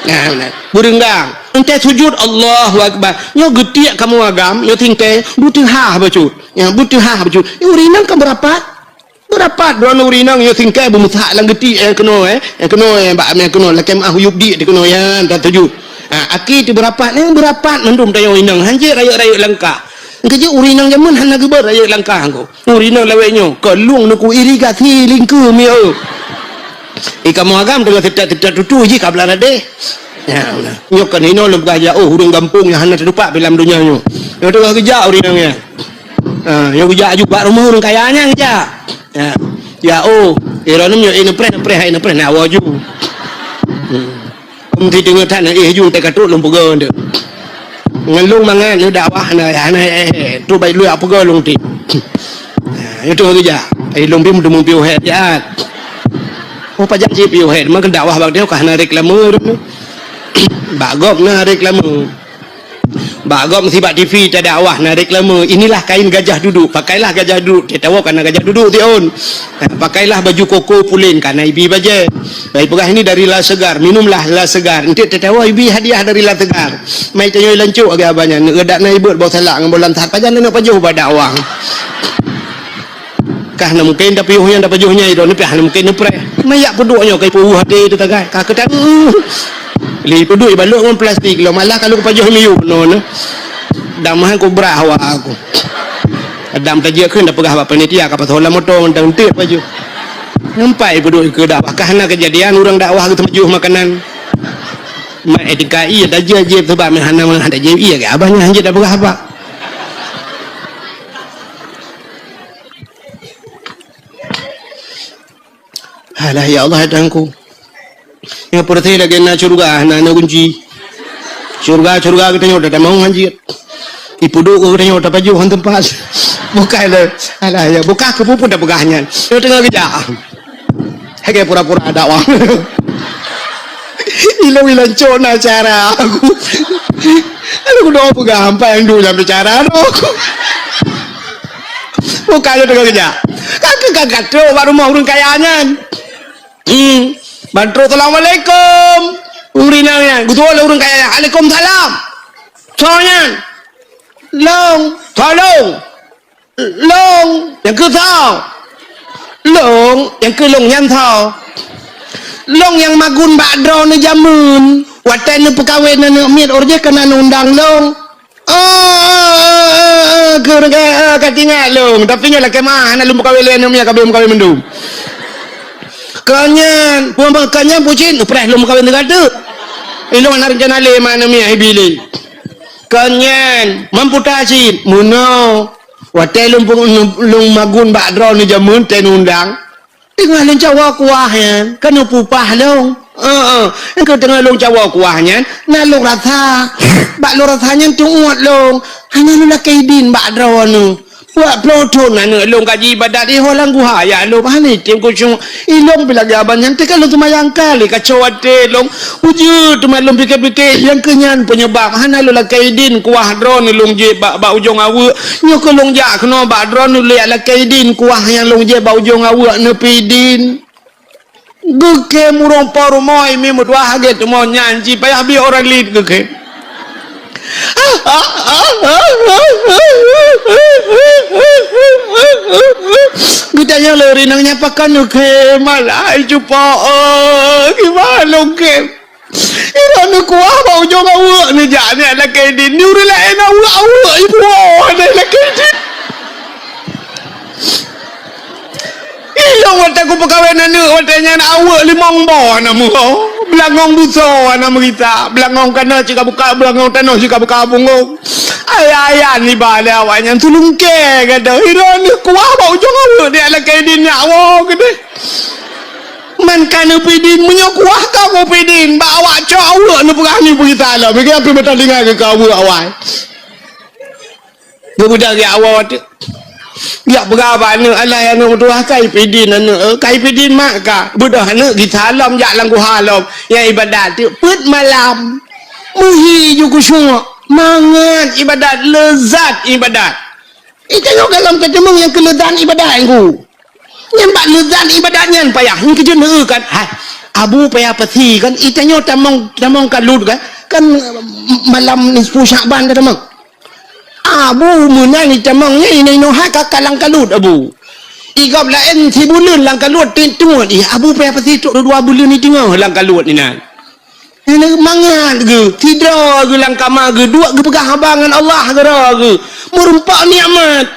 Nyan, beureunggang. Enteuk sujud, Allahu Akbar. Nyoe geutiek kamoe agam, nyoe singkèe, beuteuhah bacut. Nyan, beuteuhah bacut. Nyoe ureueng inong kan beurapat. Beurapat droeneuh ureueng inong, nyoe singkèe beumeusak lam geutiek, eh, keunoe, eh. Eh, keunoe, eh, bak, eh, keunoe, lakèe meu'ah u yup diek di keunoe, nyan, tan sujud. Ha, aki teuh beurapat, nyan beurapat mandum tanyoe inong, hanjeuet rayeuk-rayeuk langkah. Keujeuet ureueng inong jameun hana geubeuet rayeuk langkah ko. Ureueng inong lawét nyoe, ka lueng neuku irigasi lingkeue mieu. Eh, kamoe agam teungoh teutat-teutat tutu jih ka blah radeh. Ya, nyoe kan hinoe lôn peugah jak, oh, ureueng gampông nyang hana teutupat lam donya nyoe. Nyoe teungoh geujak ureueng inong nyan. Ha, nyoe geujak aju bak rumoh ureueng kaya nyan geujak. Ya. Ya, oh, eh, droeneuh nyoe, eh, neupreh, neupreh, hai neupreh, neuwoe aju. Hmm. Meusti deungoe that na, eh, aju teuka trok lôn peugah tu. Ngon lôn mangat neudakwah na, hana, eh, eh, tu baik lôn peugah lôn ti. Nah, itu geujak. Eh, lôn bim deungon piôh hèt jat. Oh, pajan cit piôh hèt, maka dakwah bak dia ka hana reklame tu. Bak gob na reklame. Bak gob meusi bak T V tadakwah na reklame, "Inilah kain gajah duduk, pakailah gajah duduk." Teuh tawoe kana gajah duduk tiôn. Ha, pakailah baju koko pulen kana ibi bajèe. Bai peugah, "Ini dari La Segar, minumlah La Segar." Enteuk teuh tawoe ibi hadiah dari La Segar. Mai tanyoe lancok lagèe abah nyan, neudak na ibeuet boh salak ngon boh lansat, pajan neuk pajoh bak dakwah. Kah na mungken tapiôh nyan tapajoh nyan, droeneuh pih hana mungken neupreh. Mai jak peuduek nyoe ka ipeuweuh até teuh tagai. Ka keutan. Lé peuduek ibalot ngon plastik lom, alah ka lôn kupajoh miyueb nyoe. Dam han kubrah awak aku. Adam tajak kheun tapeugah bak panitia ka pasoe lam moto mantong enteuk pajoh. Sampai peuduek keu dakwah ka hana keujadian ureuëng dakwah geuteumajoh makanan. Mak etika iya tajak jép sebab meuhana meuhana tajak iya ke abah nyan hanjeuet tapeugah apa. Alah, ya Allah, ya Tuhanku. Nyang peureuté lagée na syeuruga, na, na gunci. Syeuruga, syeuruga geutanyoe tatamong hanjeuet. Ipeuduek geutanyoe tapajoh ngon teumpat. Bukai le. Alah, ya, buka keu peue-peue tapeugah nyan. Nyoe teungoh geujak. Hai, pura-pura dakwah. Ilong-ilong cok na cara aku. Aduh, kudoe peugah, ampai nyang duek nyang bicara tu. Bukan nyoe teungoh geujak. Ka keu ka gatrok bak rumoh ureuëng kaya nyan. Hmm. Ban trok, "Assalamualaikum." Ureuëng inong nyan, geutuwoe lé ureuëng kaya nyan, "Waalaikumsalam." Soe nyan? "Lôn." "Soe lôn?" "Lôn." "Nyang keu soe?" "Lôn." "Nyang keu lôn nyan soe?" "Lôn nyang magun bak droeneuh jameun. Watée neupeukawen aneuëk miet, óh jih keunan undang lôn." "Oh, oh, oh, oh, oh, keu, keu, oh, ka teuingat lôn. Tapi nyoe lakée meu'ah, hana lôn peukawen lé aneuëk miet, ka beukawen mandum." "Kon nyan, peue kon nyan, Pucin?" "Upreh lôn peukawen teuga teuk. Ilôn hana reuncana lé ma aneuëk miet, hai bilé." "Kon nyan, mampu tasit?" "Meunoe. Watée lôn pung-, lôn magun bak droeneuh jameun tée undang." Teungoh lôn cawoe kuah nyan, keuneuk peupah lôn. Heeh, engkeu teungoh lôn cawoe kuah nyan, na lôn rasa. Bak lôn rasa nyan teuuet lôn. Hana lôn lakée idin bak droeneuh. Buat ploh thon aneuëk lôn ka jiibadat di ho lam guha, ya lôn hana item khusyuk. Ilôn pih lagée abah nyan teuka lôn seumayang kali kaco até lôn. Ujeut teuma lôn pike-pike, nyang keu nyan peunyeubab hana lôn lakée idin kuah droeneuh lôn jép bak, bak ujong aweuek. Nyoe keuh lôn jak keunoe bak droeneuh lôn jak lakée idin kuah nyang lôn jép bak ujong aweuek neupidin. Geukhem ureuëng po rumoh, imi meutuah gét teuma nyan cit payah bi orang lit geukhem. Geutanyong lé ureuëng inong nyan, "Pakon neukhem?" "Alah, hai cupo, oh, kiban lôn khem." Droeneuh kuah bak ujong aweuek neujak neujak lakée idin. Di ureuëng laén aweuek-aweuek ipuwoe hana lakée idin. Ilôn watée kupeukawen aneuëk watée nyan aweuek limong boh hana meuho. Beulangong busoe hana meurita. Beulangong kana cit ka buka, beulangong tanoh cit ka buka punggong. Ayah-ayah niba lé awaknyan tulungkée gata. Droeneuh kuah bak ujong aweuek neujak lakée idin nyak woe keudeh. Man ka neupidin, meunyoe kuah ka meupidin, bak awak cok aweuek neupeugah nyoe beurita lom. Bagi api meuta tinggai keu aweuek awai. Geubeudôh geuawai teuk. Geujak peugah bak aneuëk, "Alah, aneuëk meutuah ka ipidin aneuëk, eh, ka ipidin mak ka." Beudôh aneuëk geusalom jak lam guha lom. Nyang ibadat teuk peuet malam. Meuhi ju khusyuk, mangat ibadat, leuzat ibadat. Itanyoe gohlom tateumeung nyang keu leuzat ibadat nyan ku. Nyan bak leuzat ibadat nyan payah. Nyan keujeuet neueu kan. Hai, Abu payah pasi kan. Itanyoe tamong, tamong kalut kan. Kan, mm, malam nisfu Syakban ka tamong. Abu meunan itamong nyan inoe-inoe hai ka kalang kalut Abu. Igop laén sibuleuen lam kalut ti-, tungot ih. Abu payah pasi trok dua buleuen iteungoh lam kalut inan. Nyan mangat geuh, sidroe geuh lam kama geuh, duek geupeugah haba ngon Allah keudroe geuh. Meureumpok nikmat.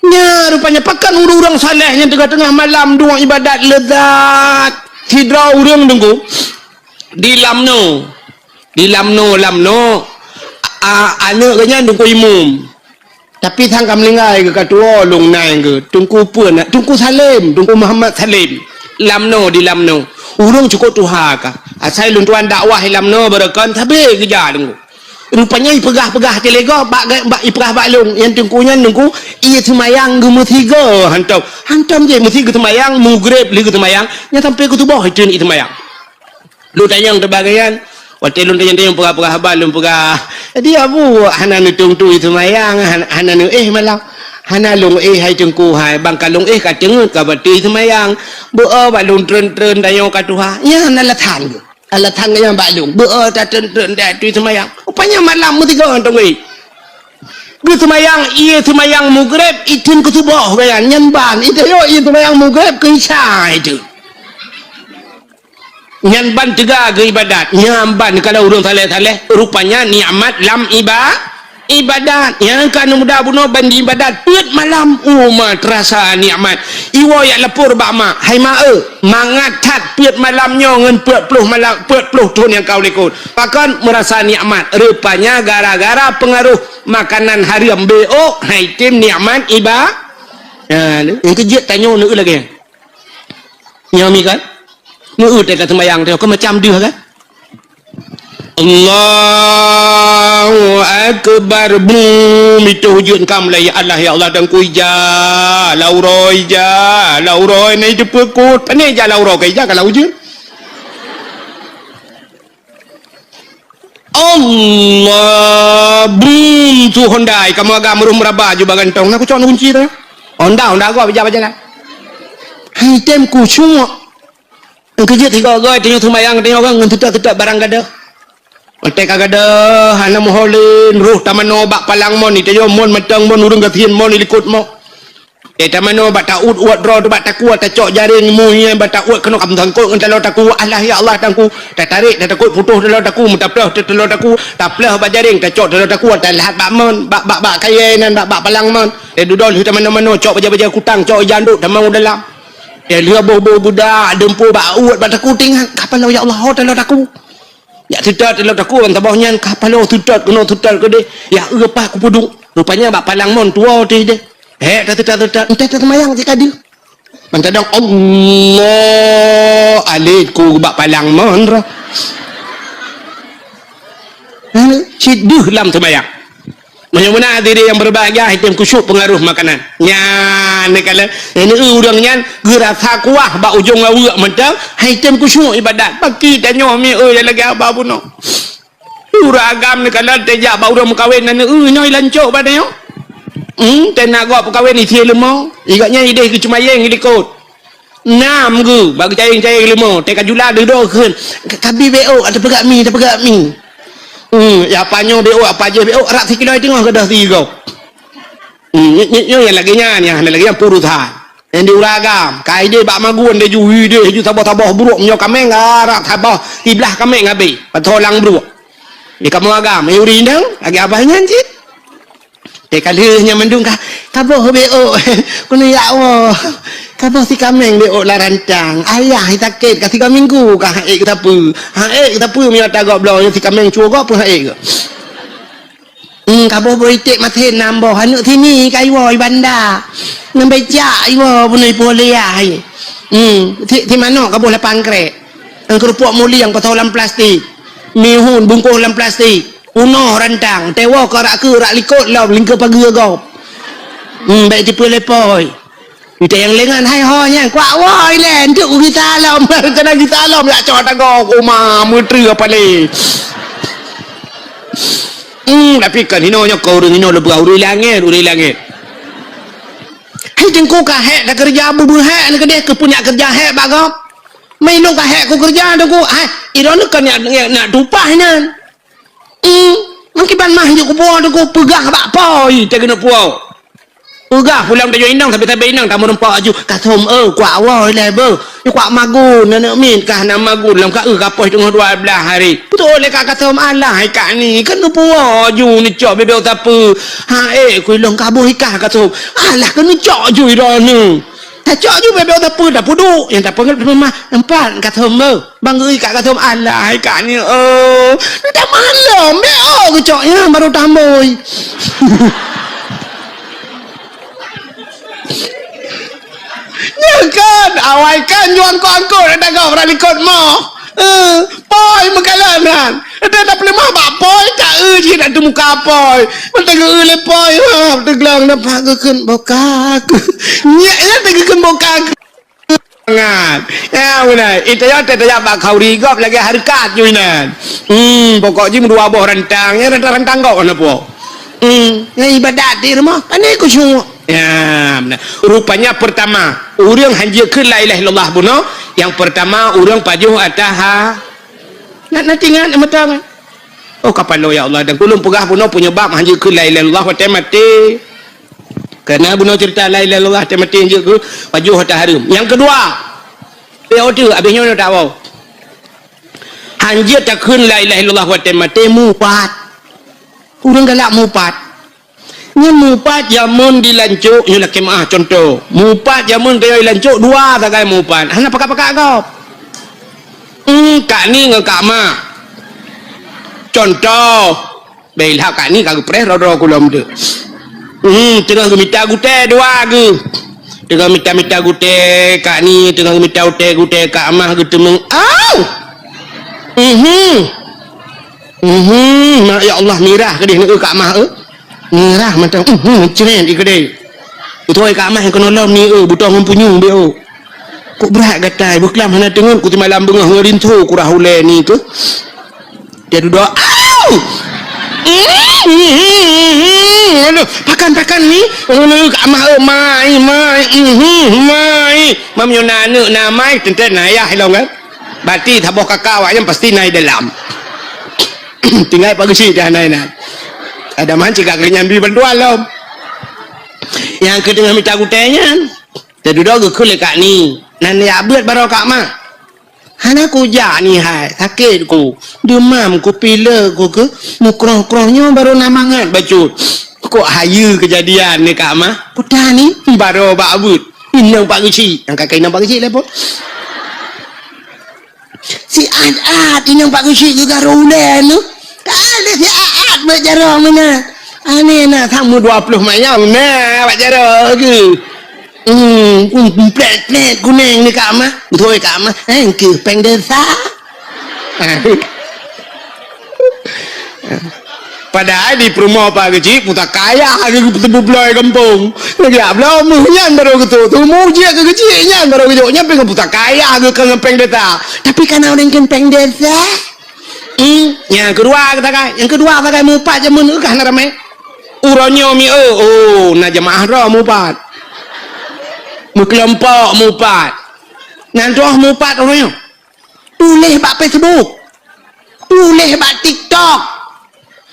Nyan rupanya pakon ureuëng-ureuëng saleh nyang teungoh-teungoh malam duek ibadat leuzat. Sidroe ureuëng teungku di Lamno. Di Lamno, Lamno, a, aneuëk geuh nyan teungku imum. Tapi sang ka meuninggai geuh ka tuwoe lôn nai geuh, Teungku peue na, Teungku Salem, Teungku Muhammad Salem. Lamno di Lamno. Ureuëng cukôp tuha ka. Asai lôn tuan dakwah di Lamno barokon sabe geujak deungoe. Rupanya ipeugah-peugah tilegoe bak, bak ipeugah bak lôn, nyang teungku nyan teungku, ie seumayang geumeusigoe hantom. Hantom jih meusi geuseumayang, mugreb lé geuseumayang, nyan sampai keu suboh itu ie seumayang. Lôn tanyong teubang nyan, watée lôn tanyong-tanyong peugah-peugah haba lôn peugah, "Di Abu hana neutung tui seumayang, han-, hana neuéh malam." "Hana lôn éh hai teungku hai, bang ka lôn éh ka teungeut ka batui seumayang. Beu-o bak lôn treun-treun tanyoe ka tuha." Nyan alasan geuh. Alasan geuh nyan bak lôn. Beu-o tatreun-treun tatui seumayang. Rupanya malam meusigoe teungku. Geuseumayang ie seumayang mugreb, item keu suboh geuh nyan, nyan ban. Item yo ie seumayang mugreb keu isya itu. Nyan ban teuga geuibadat. Nyan ban kalau ureuëng saleh-saleh, rupanya nikmat lam iba-, ibadat. Nyang ka muda bunoe ban ibadat peuet malam, uma terasa nikmat. Iwoe jak lapor bak mak, "Hai mak eu, mangat that peuet malam nyoe ngon peuet ploh malam, peuet ploh thon nyang ka u likot." Pakon meurasa nikmat? Rupanya gara-gara pengaruh makanan haram, beok, hai tem nikmat iba-, ya, nyang keujeuet tanyoe neu lagée nyan. Nyoe mi kan? Meu teuka seumayang teuh, keu macam deuh kan? Allahu Akbar. Bum, itu hujud kam lai Allah, ya Allah, dan kui ja, lauroi ja, lauroi nai teupeu kot. Pane ja lauroi kai ja kalau hujud. Allah, bum, tu Honda, kamu agak meureuh meuraba ju bagantong. Nah, kucok kunci tu. Honda, Honda gua bija bajalan. Hai tem kusyuk. Keujeuet tiga goi tanyoe seumayang tanyoe ngon tutak-tutak barang gadoh. Watée ka gadoh hana meuho lé, roh tamanoe bak palang mon, tanyoe mon mantong mon ureuëng gasien mon likot mo. Eh, tamanoe bak taut uat droe bak takue, tacok jaréng muih bak taut keunoe kam sangkot ngon taloe takue. Allah ya Allah tangku. Tatarek tatakot putoh taloe takue, meutaploh taloe takue, taploh bak jaréng tacok taloe takue, talahat bak mon, bak bak bak kayée nan bak bak palang mon. Eh, dudoe lheueh tamanoe-manoe cok baja-baja kutang, cok janduk tamong u dalam. Eh, lheueh boh-boh budak dumpeue bak uet bak takue tingat, ka paloe ya Allah ho taloe takue. Jak teutot taloe takue ban saboh nyan ka paloe teutot keunoe teutot keudeh. Ya eu pah kupeuduek. Rupanya bak palang mon tuwoe teuh deh. Hék tateutot-teutot, enteh taseumayang cit ka deuh. Ban tadong Allah alek ku bak palang mon roh. Hana, cit deuh lam seumayang. Meunyoe meunan hadirin yang berbahagia, hai tem kusyuk pengaruh makanan. Nyan, ni kala, ini ureuëng nyan geurasa kuah bak ujong aweuek mantong, hai tem kusyuk ibadat. Baki tanyoe mi eu lagée haba bunoe. Ureuëng agam ni kala tejak bak ureuëng meukawen nan eu nyoe lancok bak tanyoe. Hmm, tena gop peukawen isi leumo. Igak nyan ideh geucumayeng likot. Nam geu, bak geucayeng-cayeng leumo, teuka jula dudoe kheun, "Kabi beok, ada peugak mi, ada peugak mi." Hmm, ya apa nyoe beok, apa jih beok, rak sikilo teungoh gadoh sigoe. Hmm, nyoe, nyoe, nyoe nyang lagée nyan, nyang hana lagée nyan peurusan. Nyang di uragam, ka ideh bak magun deh ju, ideh ju saboh-saboh brok meunyoe kaméng, ah, rak saboh siblah kaméng habéh, pasoe lam brok. Di kamoe agam, eh, ureuëng inong, lagée abah nyan cit. Teuka lheueh nyan mandum ka, ka boh beok. Keuneuk jak woe. Ka boh si kaméng beok lam rantang. Ayah sakét ka tiga minggu ka haék geusapeue. Haék geusapeue meunyoe ata gob bloe nyoe si kaméng cue gob pun haék geuh. Hmm, ka boh boh iték masen nam boh. Aneuk sini ka iwoe i banda. Ngon becak iwoe bunoe ipoh lé yah. Hmm, si, si manok ka boh lapan krek. Ngon keurupok mulieng pasoe lam plastik. Mihun bungkôh lam plastik. Unoe rantang, tewoe ka rak keu rak likot lom lingka pageue gob. Hmm, bék jipeue lé poi. Ita nyang lengan hai ho nyan, kuak woi lé, entuk ku gita lom, rencana gita lom, yak cok tagoe, uma, meutreue apa lé. Hmm, tapi kan hino nyoe keu ureuëng hino leubeh ureuëng langét, ureuëng langét. Hai teungku ka hék takeureuja beubeue hék, aneuk keudeh keu punyak keureuja hék bak gob. Mai lôn ka hék ku keureuja teungku, hai, idong nyoe kan nyak, nyak, nyak tupah nyan. Hmm, meukiban mah jeuet kupuwoe teungku, peugah bak poi teuh keuneuk puwoe. Peugah pulang tajak inong, sabe-sabe inong tameureumpok aju, "Kathom, eh, kuak woe ilée beuh. Nyoe kuak magun, aneuk miet kah na magun lam ka eu ka poh teungoh dua blaih hari." Beutôi lé ka Kathom, "Alah, hai kak ni, kan neupuwoe aju neucok bebek sapeue." "Ha, eh, ku ilong ka boh ikah Kathom." "Alah, kan neucok aju idong nyoe." Tacok ju bebek sapeue, tapeuduek. Nyang tapeugét peumah, empat Kathom beuh. Bang geu ikak Kathom, alah, hai kak ni, oh. Ni dah malam, beo geucok nyan baru tamboi. Nyan kan, awai kan juang ko angkot dah gop dah likot mo. Eh, poi meukalan nyan. Dah dah peuleumah bak poi, tak eu jih dah teumuka poi. Mantong geu lé poi, ha, teugleng nampak geukheun boka. Nyak nyan teugeukheun boka. Ngat. Ya, beuna. Itu ya, teuh tajak bak khauri gob lagée hareukat ju inan. Hmm, pokok jih meudua boh rantang. Ya, rantang-rantang gob hana po. Hmm, ya, ibadat di rumoh. Pane khusyuk. Ya, beuna. Rupanya pertama, ureuëng hanjeuet keu la ilaha illallah bunoe, yang pertama ureuëng pajoh atas ha. Ngat nanti ngat mata. Oh, kapalo ya Allah, dan ulôn peugah bunoe penyebab hanjeuet keu la ilaha illallah watée maté. Karena bunoe cerita la ilaha illallah watée maté hanjeuet keu pajoh atas hareuem. Yang kedua, P O tu habis nyoe tak bau. Hanjeuet takheun la ilaha illallah watée maté, mupat. Ureuëng galak mupat. Nyan mupat jameun di lancok, nyoe lakée meu'ah contoh. Mupat jameun tanyoe di lancok, dua sagai mupat. Hana pakat-pakat gob. Hmm, Kak Ni ngon Kak Ma. Contoh. Bèk ilhak Kak Ni ka geupreh droe-droe kulom tu. Hmm, teungoh geumita gutée dua geuh. Teungoh mita-mita gutée Kak Ni, teungoh geumita gutée-gutée Kak Ma geuteumeung. Au! Mhm. Mhm, ma-, ya Allah, mirah keudeh ni, eu, Kak Ma, eu. Mirah mantong, mhm, cret i keudeh. Beutôi Kak Ma keunoe lom ni, eu, butong ngon punyueng beu. Kok brat gatai, beuklam hana teungeut, ku simalam beungoh ngon rinso kurah ulée ni keuh. Dia dudoe, au! Aduh, pakan, pakan ni. Aduh, Kak Ma, eu, mai, mai, mhm, mai. Mam nyoe na aneuk na mai, teuntèe na ayah ilong kan. Berarti saboh kaka awak nyan pasti na i dalam. Tinggai Pak Geuchik dah na inan. Ada man cigak keu nyan bri bantuan lom. Nyang keu teungoh mita gutée nyan. Teududoe geukheun lé Kak Ni. Nan ya beuet baroe Kak Ma. Hana kujak ni hai, sakét ku. Deumam ku, pilek ku keuh, meukrong-krong nyoe barô na mangat bacut. Kok hayeue keujadian ni Kak Ma? Peue tan ni? Barô bak beuet. Inong Pak Geuchik. Nyang ka keuh inong Pak Geuchik lé po. Si at-at inong Pak Geuchik geugaro ulée nyoe. Ka lheueh si at-at bak jaroe meunan. Aneh na, sama dua ploh mayang na bak jaroe geuh. Hmm, um, plek-plek kuneng ni Kak Ma. Beutôi Kak Ma. Eh, keuh péng desa. Padahai di peurumoh Pak Geuchik, pusaka ayah geuh teubloe gampông. Lagèe bloe meuh nyan barô geutuek. Tumu jeuet keu Geuchik nyan barô geujok. Nyan pih ngon pusaka ayah geuh keu ngon péng desa. Tapi kana ureueng kheun péng desa. Hmm, nyang keudua geuh sagai. Nyang keudua sagai mupat jameun geuh ka hana ramé. Uroe nyoe mi, oh, oh, na jeumaáh droe mupat. Meukeulompok mupat. Nyan troh mupat uroe nyoe. Tuléh bak Facebook. Tuléh bak TikTok.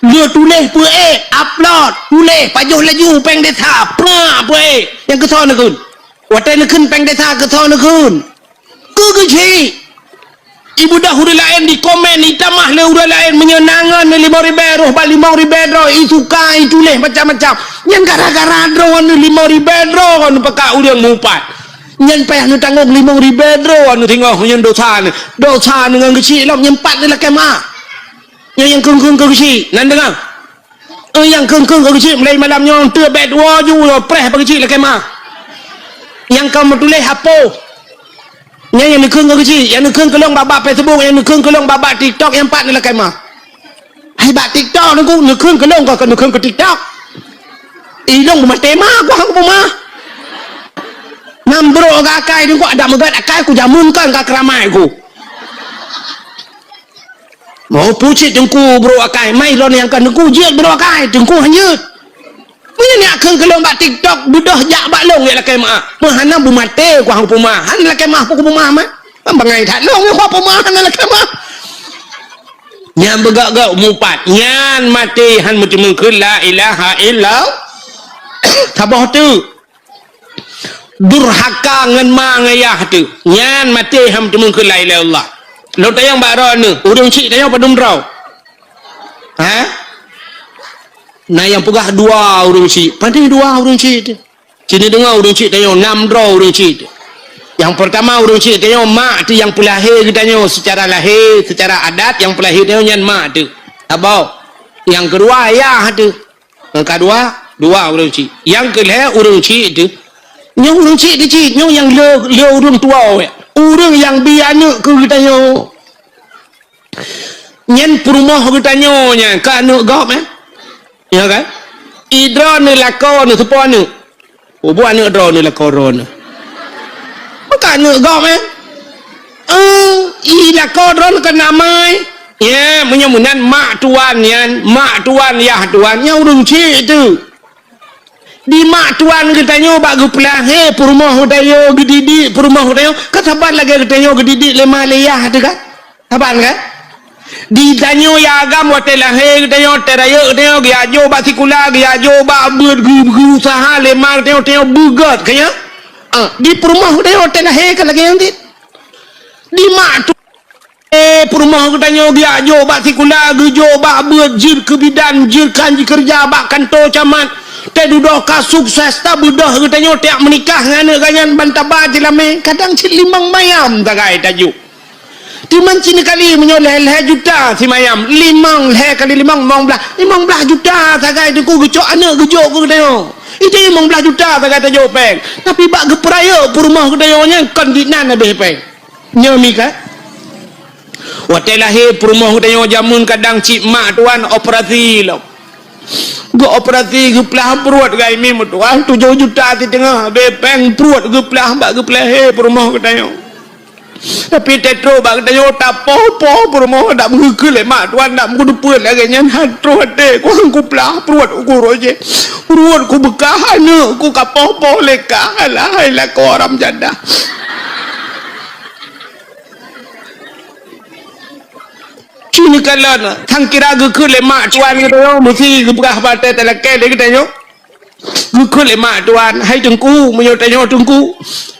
Lheueh tuléh peuék, upload. Tuléh, pajoh laju péng desa. Prak peuék. Nyang keusoe neukheun. Watèe neukheun péng desa keusoe neukheun. Keu Geuchik. Ibeudôh ureueng laén, dikomen, itamah lé ureueng laén, meunyoe na ngon limong ribèe, roh bak limong ribèe droe, isuka, ituléh macam-macam. Nyan gara-gara droeneuh limong ribèe droeneuh pakat ureueng mupat. Nyan payah neutanggong limong ribèe droeneuh singoh nyan dosa neuh. Dosa neuh ngon Geuchik lom, nyan pat neulakèe meu'ah. Nyan nyang kheun-kheun keu Geuchik, nan deungö. Eh, nyang kheun-kheun keu Geuchik, mulai malam nyoe teuk bèk tuwoe ju, preh bak Geuchik lakèe meu'ah. Nyang ka meutuléh hapôh. Nyan nyang neukheun keu Geuchik, nyang neukheun keu lôn bak-bak Facebook, nyang neukheun keu lôn bak-bak TikTok, nyang pat neulakèe meu'ah. Hai bak TikTok neukheun, neukheun keu lôn, kon neukheun keu TikTok. Ilôn beumaté ma, ku hana kupeumeu'ah. Nan brôk akai teungku, adak meugat akai ku jameun kon ka keuramai ku. Mau pucit teungku brôk akai, mai lôn nyang ka teungku jeuet brôk akai, teungku hanjeuet. Meunyoe neukheun keu lôn bak TikTok, beudôh jak bak lôn jak lakèe meu'ah. Meuhana beumaté ku hana peumeu'ah, hana lakèe meu'ah, peue ku peumeu'ah mah. Kan bangai that lôn, ku peumeu'ah hana lakèe meu'ah. Nyan beugöt-göt mupat, nyan maté han meuteumèe kheun la ilaha illallah. Saboh teuk. Durhaka ngon ma ngon yah teuh. Nyan maté han meuteumèe kheun la ilaha illallah. Lôn tanyong bak droeneuh, ureueng chik tanyoe padum droe? Ha? Na nyang peugah dua ureueng chik. Padum dua ureueng chik teuh? Sini deungoe ureueng chik tanyoe, nam droe ureueng chik teuh. Nyang peurtama ureueng chik tanyoe mak teuh nyang peulahé geutanyoe seucara lahé, seucara adat nyang peulahé tanyoe nyan mak teuh. Saboh. Nyang keudua yah teuh. Nyang keudua, dua ureueng chik. Nyang keulhèe ureueng chik teuh. Nyoe ureueng chik teuh cit, nyoe nyang le, le ureueng tuwoe. Ureueng nyang bi aneuk keu geutanyoe. Nyan peurumoh geutanyoe nyan, ka aneuk gob, eh? Ya kan? I droeneuh lakoe neuh seupôt aneuk. Ubu aneuk droeneuh lakoe droeneuh. Bukan aneuk gob, eh? Eh, i lakoe droeneuh kan amai. Ya, meunyoe meunan mak tuan nyan, mak tuan, yah tuan, nyan ureueng chik teuh. Di mak tuan geutanyoe bak geupeulahé, peurumoh geutanyoe geudidik, peurumoh geutanyoe, kan saban lagèe geutanyoe geudidik lé ma lé yah teuh kan? Saban kan? Di tanyoe ya agam watèe lahé geutanyoe, watèe rayeuk geutanyoe, geuyajôk bak sikula, geuyajôk bak beuet, geu-, geuusaha lé ma geutanyoe, tanyoe beugöt, kan ya? Ah, di peurumoh geutanyoe watèe lahé kan lagèe nyan cit. Di mak tu Eh, peurumoh geutanyoe geujak jok bak sikula, geujok bak beuet, jeuet keu bidan, jeuet keu han jikeureuja bak kantô camat. Teududoe ka sukses, tabeudôh geutanyoe tiap meunikah ngon aneuk geuh nyan ban taba jeulamé, kadang cit limong mayam sagai tajok. Timan cit kali meunyoe lhèe-lhèe juta simayam, limong, lhèe kali limong, limong blaih, limong blaih juta sagai Teungku geucok aneuk geujok keu geutanyoe. Itu limong blaih juta sagai tajok péng. Tapi bak geupeurayeuk peurumoh geutanyoe nyan kon dinan habéh péng. Nyoe mi ka? Watèe lahé peurumoh geutanyoe jameun kadang cit mak tuan operasi lom. Geuoperasi geuplah pruet gai mi meutuah tujoh juta siteungoh, habéh péng pruet geuplah bak geupeulahé peurumoh geutanyoe. Tapi teutrok bak geutanyoe tapoh-poh peurumoh dak meugeukeue lé mak tuan dak meugeudupeue lagèe nyan han troh até kuang kuplah pruet uku roh jih. Pruet kubeukah aneuk ku kapoh-poh lé kah alah hai lakoe haram jadah. Cit neukalon, sang kira geukheun lé mak tuan geutanyoe, meusi geupeugah bak watèe talakèe lé geutanyoe. Geukheun lé mak tuan, "Hai Teungku, meunyoe tanyoe Teungku,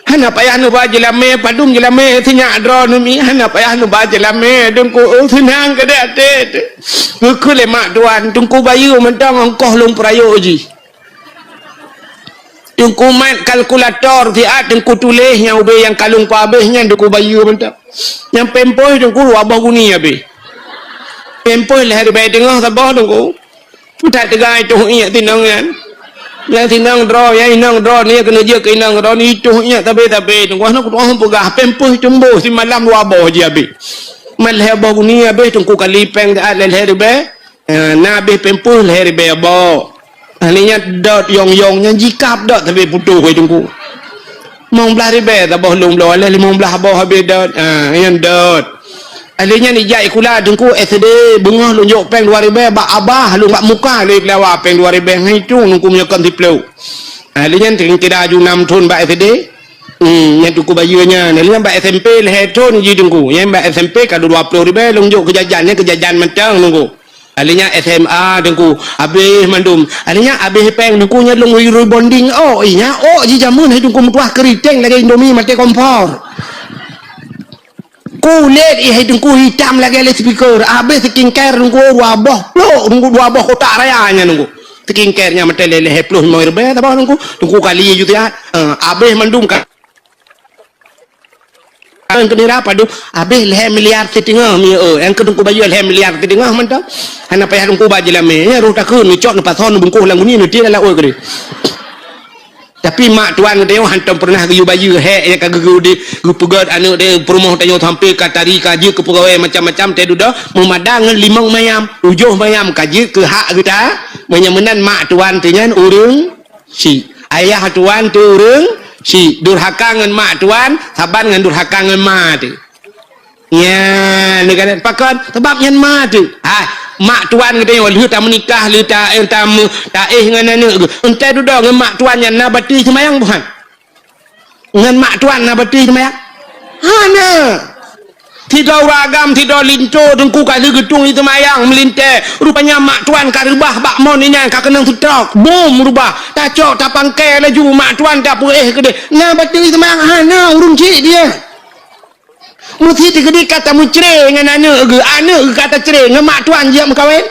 hana payah neuba jeulamé, padum jeulamé sinyak droeneuh mi, hana payah neuba jeulamé, Teungku, oh, seunang keudéh até." Geukheun lé mak tuan, "Teungku bayeue mantong ongkoh lôn peurayeuk jih." Teungku mat kalkulator siat, Teungku tuléh nyang ubé nyang ka lôn peuhabéh nyan Teungku bayeue mantong. Nyang pampers Teungku dua boh guni habéh. Pampers lhèe ribèe teungoh saboh Teungku. Peutak teuga itoh iék tinong nyan. Nyang tinong droe, nyang inong droe ni keuneuk jeuet keu inong droe ni itoh iék tabé-tabé Teungku. Hana kutu'oh peugah pampers tumboh simalam dua boh jih habéh. Mat lhèe boh guni habéh Teungku kali péng siat lhèe ribèe. Eh, na abéh pampers lhèe ribèe boh. Ahli nyan dot yong-yong nyan jikab dot sabé putôh hai Teungku. Limong blaih ribèe saboh lôn bloe lhèe limong blaih boh abéh dot. Ah, nyan dot. Ahli nyan ijak sikula Teungku S D beungoh lôn jok péng dua ribèe bak abah lôn bak muka lé peulawa péng dua ribèe ngon itong Teungku meunyoe kon siplôh. Ahli nyan kira ju nam thon bak S D. Hmm, nyan Teungku bayeue nyan. Ahli nyan bak S M P lhèe thon jih Teungku. Nyan bak S M P ka dua ploh ribèe lôn jok keu jajan nyan keu jajan mantong Teungku. Ahli nyan S M A Teungku, abéh mandum. Ahli nyan abéh péng Teungku nyan lôn rebonding ôk. Ih, nyan ôk jih jameun hai Teungku meutuah keuriteng lagèe Indomie maté kompor. Kulét ih hai Teungku hitam lagèe loudspeaker. Abéh skincare Teungku dua boh plôk Teungku dua boh kotak raya nyan Teungku. Skincare nyan maté lhèe ploh limong ribèe saboh Teungku. Teungku kali ju siat. Eh, abéh mandum ka Nyang keu nira padum, abéh lhèe miliar siteungoh mi, eh, nyang keu Teungku bayeue lhèe miliar siteungoh mantong. Hana payah Teungku ba jeulamé, nyan roh takheun neucok neupasoe neubungkôh lam guni neutiek lam laôt keudéh. Tapi mak tuan geutanyoe hantom peureunah geuyue bayeue hék nyang ka geugeu di geupeugöt aneuk di peurumoh tanyoe sampoe ka tari ka jeuet keu peugawée macam-macam teuh dudoe meumada ngon limong mayam, tujoh mayam ka jeuet keu hak geuta. Meunyoe meunan mak tuan teuh nyan ureueng Syiek. Ayah tuan teuh ureueng syiek. Durhaka ngon mak tuan, saban ngon durhaka ngon ma teuh. Nyan, neukalon pakon? Sabab nyan ma teuh. Ah, mak tuan geutanyoe lheueh tameunikah, lheueh ta-, eh, tameu-, taéh ngon aneuk geuh. Entée dudoe ngon mak tuan nyan na batée seumayang buhan? Ngon mak tuan na batée seumayang? Hana. Sidroe ureueng agam, sidroe linto Teungku ka lheueh geutueng jiseumayang meulintée. Rupanya mak tuan ka reubah bak mon inyan ka keunong seutrok. Bum reubah. Tacok tapangkai laju mak tuan tapeuéh keudéh. Na batée seumayang hana ureueng syiek dia. Meusi teukeudi ka tameucré ngon aneuk geuh, aneuk geuh ka tacré ngon mak tuan jijak meukawen.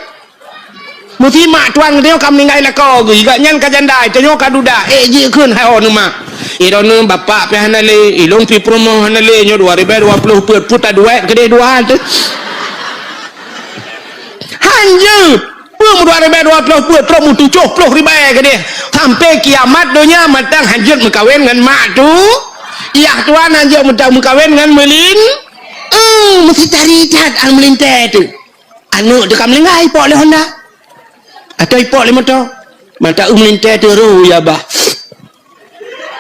Meusi mak tuan geutanyoe ka meuninggai lakoe geuh, gobnyan ka janda, tanyoe ka duda, ék jikheun hai oh neumak. Droeneuh bapak pih hana lé, ilôn pih peurumoh hana lé, nyoe dua ribée dua ploh peuet, peuet taduek keudéh dua teuh. Hanjeuet, peue dua ribée dua ploh peuet, trok meutujoh ploh ribée keudéh. Sampoe kiamat donya mantong hanjeuet meukawen ngon mak tu. Yah tuan hanjeuet meuta-, meukawen ngon meulin. Eh, meusi tari that an meulintée teuh. Aneuk teuh ka meuninggai, ipok lé honda. Atau ipok lé moto. Mata eu meulintée teuh roh ya bah.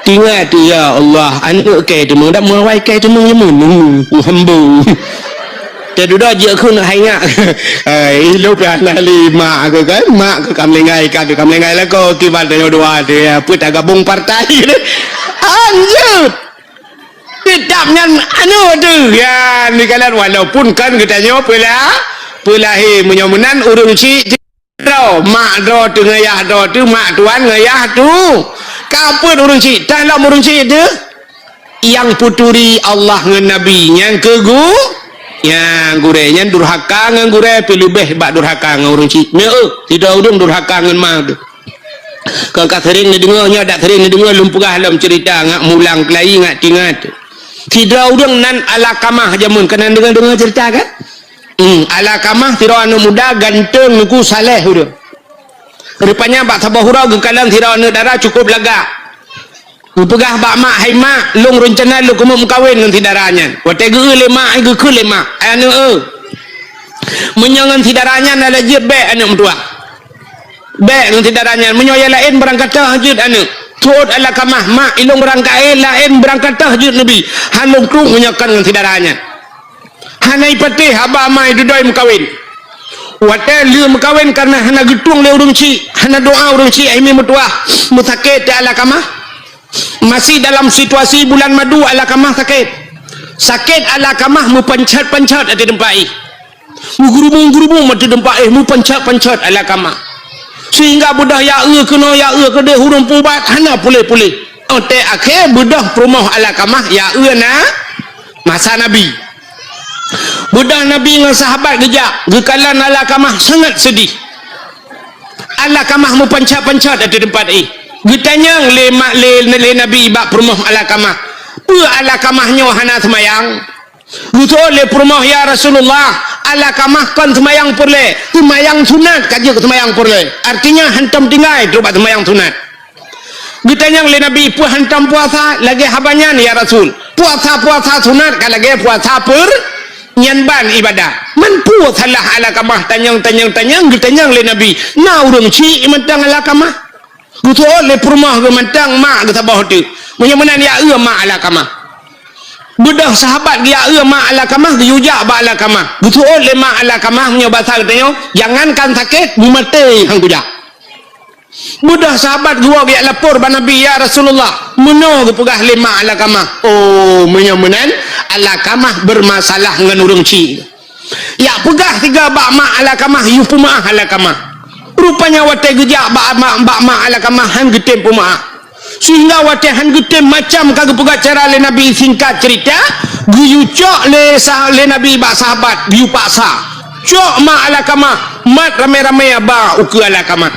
Tingat teuh, ya Allah, aneuk kée teumeung, dak meuawai kée teumeung nyoe meuneuk, hamba. Teududoe jikheun hai nyak. Hai, lôn pih hana lé mak keuh kan, mak keuh ka meuninggai, ka keuh ka meuninggai lakoe, kiban tanyoe dua teuh, ya, peue tagabong partai. Hanjeuet. Teutap nyan aneuk teuh. Ya, neukalon walaupun kon geutanyoe peula-, peulahé. Meunyoe meunan ureueng syiek droe, mak droe teuh ngon yah droe teuh, mak tuan ngon yah tu. Ka peuet ureueng syiek, tan lom ureueng syiek teuh. Nyang peuturi Allah ngon Nabi, nyang keu geu-, ya, gurée nyan durhaka ngon gurée pih leubeh bak durhaka ngon ureuëng chik. Meu, sidroe ureuëng durhaka ngon ma teuh. Kon ka sering neudeungoe, nyoe dak sering neudeungoe, lôn peugah lom ceurita ngat mulang keulayi ngat tingat. Sidroe ureuëng nan Alakamah jameun, keunan deungoe-deungoe ceurita kan? Hmm, Alakamah sidroe aneuëk muda ganteng, nuku saleh ureuëng. Rupanya bak saboh uroe geukalon sidroe aneuëk dara cukup lagak. Geupeugah bak mak, "Hai mak, lôn reuncana lôn keumeung meukawen ngon si dara nyan." Watée geu lé mak, ai geukheun lé mak, "Ai aneuëk, eu, meunyoe ngon si dara nyan na lé jeuet, bék aneuëk meutuah. Bék ngon si dara nyan, meunyoe nyang laén beurangkat teuh jeuet aneuëk." Tuot Alakamah, "Mak, ilôn beurangkat, eh, laén beurangkat teuh jeuet neubi. Han lôn trok meunyoe kon ngon si dara nyan." Hana ipatéh haba ma dudoe meukawen. Watée lheueh meukawen kareuna hana geutueng lé ureuëng chik, hana doá ureuëng chik, ai mi meutuah, meusakét teuh Alakamah. Masih dalam situasi bulan madu Alakamah sakét. Sakét Alakamah meupanchat-panchat ateueh teumpat éh. Meugeurubung-geurubung ateueh teumpat éh, meupanchat-panchat Alakamah. Sehingga beudôh ya eu keunoe ya eu keudeh ureuëng peuubat hana puléh-puléh. Óh tée akhé beudôh peurumoh Alakamah ya eu na masa Nabi. Beudôh Nabi ngon sahabat geujak, geukalon Alakamah sangat seudih. Alakamah meupanchat-panchat ateueh teumpat éh. Geutanyong lé ma-, lé, lé Nabi bak peurumoh Alakamah, "Peue Alakamah nyoe hana seumayang?" Geuseuôt lé peurumoh, "Ya Rasulullah, Alakamah kon seumayang peureulée, seumayang sunat ka jeuet seumayang peureulée." Artinya hantom tinggai trok bak seumayang sunat. Geutanyong lé Nabi, "Peue hantom puasa lagée haba nyan, ya Rasul? Puasa-puasa sunat ka lagée puasa peur nyan ban ibadah." Man peue salah Alakamah tanyong-tanyong-tanyong geutanyong lé Nabi, "Na ureuëng chik mantong Alakamah?" Geuseuôt lé peurumoh geuh mantong mak geuh saboh teuk. Meunyoe meunan ya eu mak Alakamah. Beudôh sahabat geuya eu mak Alakamah geuyue jak bak Alakamah. Geuseuôt lé mak Alakamah meunyoe basa geutanyoe, "Jangankan sakét, beumaté han kujak." Beudôh sahabat geuwoe geujak lapor bak Nabi, "Ya Rasulullah, meunoe geupeugah lé mak Alakamah." Oh, meunyoe meunan, Alakamah beurmasalah ngon ureuëng chik. Jak peugah sigoe bak mak Alakamah, yue peumeuáh Alakamah. Rupanya watée geujak bak mak, bak mak Alakamah han geutem peumeuáh. Sehingga watée han geutem macam ka geupeugah cara lé Nabi, singkat ceurita, geuyue cok lé sah-, lé Nabi bak sahabat, geuyue paksa. Cok mak Alakamah, mat ramé-ramé ba ukeue Alakamah.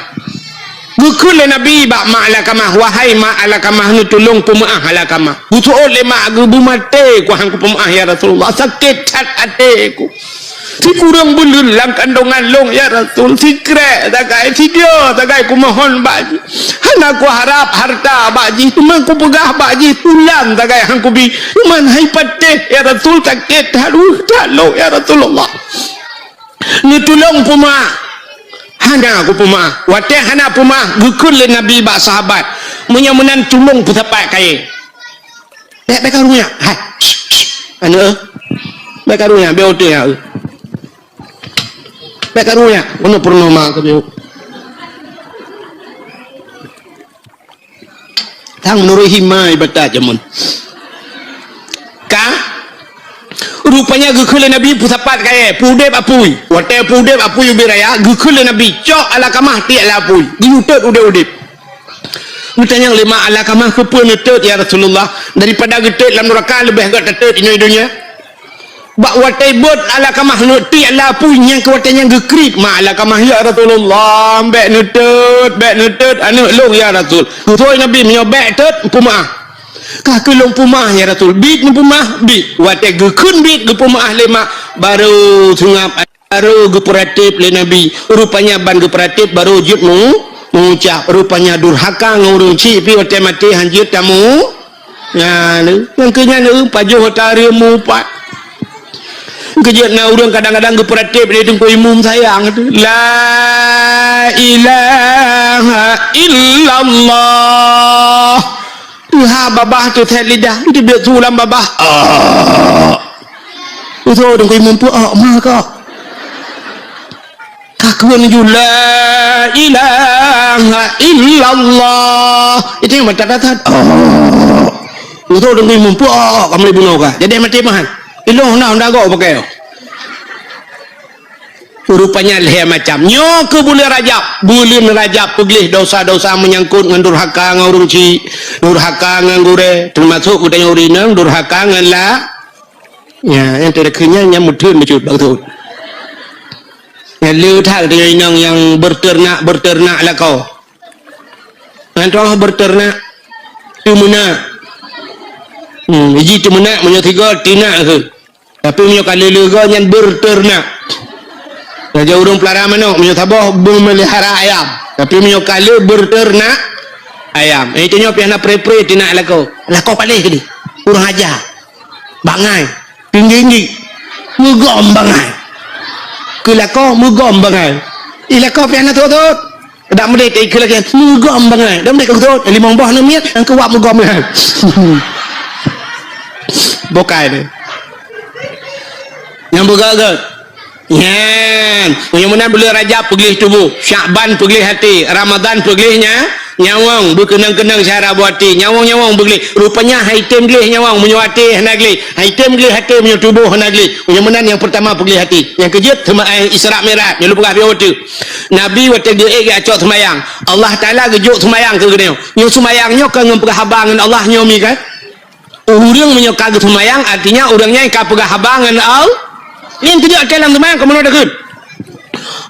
Geukheun lé Nabi bak mak Alakamah, "Wahai mak Alakamah, neutulông peumeuáh Alakamah." Geuseuôt lé mak, "Geubeumaté ku han kupeumeuáh, ya Rasulullah, sakét that até ku. Sikureueng buleuen lam kandongan lôn, ya Rasul, sikrek sagai, sidroe sagai kumohon bak jih. Hana kuharab hareuta bak jih, teuma kupeugah bak jih tulan sagai han kubi. Teuma hai patéh, ya Rasul, sakét that, uh, that lôn, ya Rasulullah." Neutulông peumeuáh. Hana kupeumeuáh. Watée hana peumeuáh, geukheun lé Nabi bak sahabat, "Meunyoe meunan tulông peusapat kayée." "Bék, bék karu nyak." "Hai, shh, shh, aneuëk, eh. Bék karu nyak, bék oté nyak, eh. Bék karu nyak, keunoe peurunoe ma keubieu." Tang meunurot hima ibatat jameun. Ka? Rupanya geukheun lé Nabi peusapat kayée, peuudeb apui. Watée peuudeb apui ubit raya, geukheun lé Nabi, cok Alakamah tiek lam apui. Geuyue teuet udeb-udeb. Geutanyong lé mak Alakamah, "Keupeue neuteut, ya Rasulullah? Daripada geuteut lam nuraka leubeh gét tateut inoe donya." Bak watée beuet Alakamah neutiek lam apui nyang keu watée nyan geukriet mak Alakamah, "Ya Rasulullah, bék neuteut, bék neuteut aneuëk lôn, ya Rasul." Geutôi Nabi, "Meunyoe bék teut, peumeuáh." "Ka keuh lôn peumeuáh, ya Rasul." "Biet neupeumeuáh?" "Biet." Watée geukheun biet geupeumeuáh lé mak, barô seungab, barô geupeuratéb lé Nabi. Rupanya ban geupeuratéb barô jeuet meu-, meuucap. Rupanya durhaka ngon ureuëng chik pih watée maté han jeuet tamu. Nyan, nyang keu nyan, eh, pajoh ata reumu pat. Keujeuet na ureuëng kadang-kadang geupeuratéb lé teungku imum sayang tu. La ilaha illallah. Tuha babah tu that lidah, itu biar tu lam babah. Ah. Itu teungku imum pun, ah, mah kah. Ka kheun ju, "La ilaha illallah." Itu nyang mantap that. Oh. Uroe deungon muphom, oh, ka mulai bunoe ka. Jadi maté meuhan. Ilong na, na go pakai. Rupanya lhèe macam. Nyoe keu buleuen Rajab. Buleuen Rajab peugleh dosa-dosa menyangkut ngon durhaka ngon ureueng chik, durhaka ngon gurèe, teumasok geutanyoe ureueng inong durhaka ngon la-, Ya, nyang teudeukheun nyan, nyang meutheun bacut bak thon. Nyang le that deungon inong nyang berternak, berternak lakoe. Nyan toh berternak, teumeunak. Hmm, ji teumeunak, meunyoe sigoe tinak kheueh. Tapi meunyoe ka lheueh-lheueh goe nyan berternak. Lagèe ureueng peulara manok, meunyoe saboh memelihara ayam. Tapi meunyoe ka lheueh berternak ayam. Eh, tanyoe pih hana pre-pre tinak lakoe. Lakoe paléh keudeh. Kurang aja. Bangai. Tinggi-tinggi. Meugom bangai. Keu lakoe meugom bangai. Ih, lakoe pih hana thot-thot. Dak meudeh teuka lagèe meugom bangai. Dak meudeh ka geuthot. Limong boh na miet, nyang keu wak meugom nyan. Bukai deh. Nyang beugèt-gèt. Nyan. Meunyoe meunan buleuen Rajab peugleh tuboh, Syakban peugleh até, Ramadan peugleh nya, nyawöng, beukeunong-keunong syara buet até, nyawöng-nyawöng beugleh. Rupanya han item gleh nyawöng meunyoe até hana gleh. Han item gleh até meunyoe tuboh hana gleh. Meunyoe meunan nyang peurtama peugleh até. Nyang keujeuet teuma, eh, Isra Mi'raj. Nyoe lôn peugah bak watèe. Nabi watèe geuék geucok seumayang, Allah Taala geujok seumayang keu geutanyoe. Nyoe seumayang nyoe ka ngon peugah haba ngon Allah nyoe mi kan? Ureueng meunyoe ka geuseumayang, artinya ureueng nyan ka peugah haba ngon Allah. Nyan keujeuet até lam seumayang ka meunoe takheun.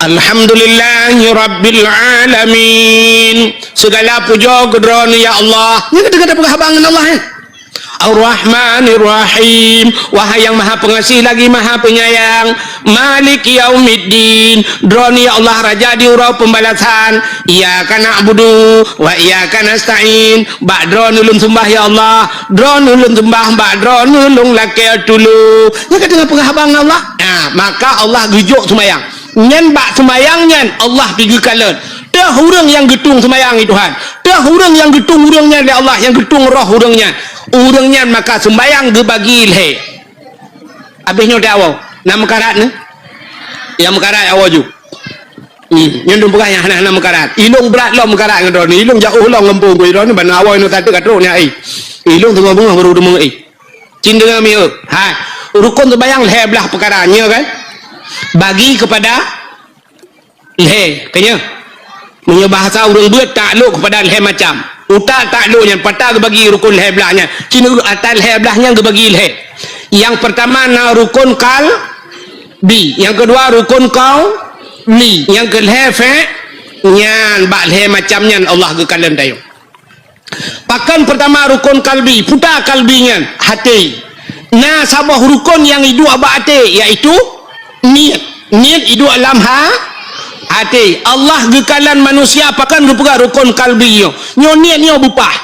Alhamdulillahirabbil alamin. Segala puja keu Droeneuh ya Allah. Nyan ka teuka peugah haba ngon Allah, eh. Ar-Rahmanir Rahim. Wahai Yang Maha Pengasih lagi Maha Penyayang. Maliki yaumiddin. Droeneuh ya Allah Raja di uroe pembalasan. Iyyaka na'budu wa iyyaka nasta'in. Bak Droeneuh lôn seumbah ya Allah. Droeneuh lôn seumbah, bak Droeneuh lôn lakèe tulông. Nyan ka teungoh peugah haba ngon Allah. Nah, maka Allah geujok seumayang. Nyan bak seumayang nyan Allah pi geukalon. Teuh ureueng nyang geutueng seumayang, ya Tuhan. Teuh ureueng nyang geutueng ureueng nyan lé Allah, nyang geutueng roh ureueng nyan. Ureueng nyan maka seumayang geubagi lhèe. Abéh nyoe teuh awoe. Na meukarat nyoe? Nyang meukarat awoe ju. Hmm, nyoe dum peugah nyang hana-hana meukarat. Ilông brat lom meukarat ngon droeneuh. Ilông jiôh lom gampông keu droeneuh, ban awoe nyoe tateuk ka trok nyan ai. Ilông teungoh beungoh baru deungoe ai. Cit deungoe mieu. Hai. Rukon seumayang lhèe blaih peukara, nyoe kan? Bagi kepada lhèe, ka nyoe. Meunyoe bahasa ureueng beuet, taklok kepada lhèe macam. Utak taklok nyan, pat geubagi rukon lhèe blaih nyan. Cit ata lhèe blaih nyan geubagi lhèe. Nyang peurtama na rukon qalbi, nyang keudua rukon qauli, nyang keulhèe fi'li. Nyan bak lhèe macam nyan Allah geukalon tanyoe. Pakon peurtama rukon qalbi, peue qalbi nyan? Até. Na saboh rukon nyang iduek bak até, yaitu niet. Niet iduek lam ha-, até. Allah geukalon manusia pakon geupeugah rukon qalbi nyoe. Nyoe niet nyoe beupah.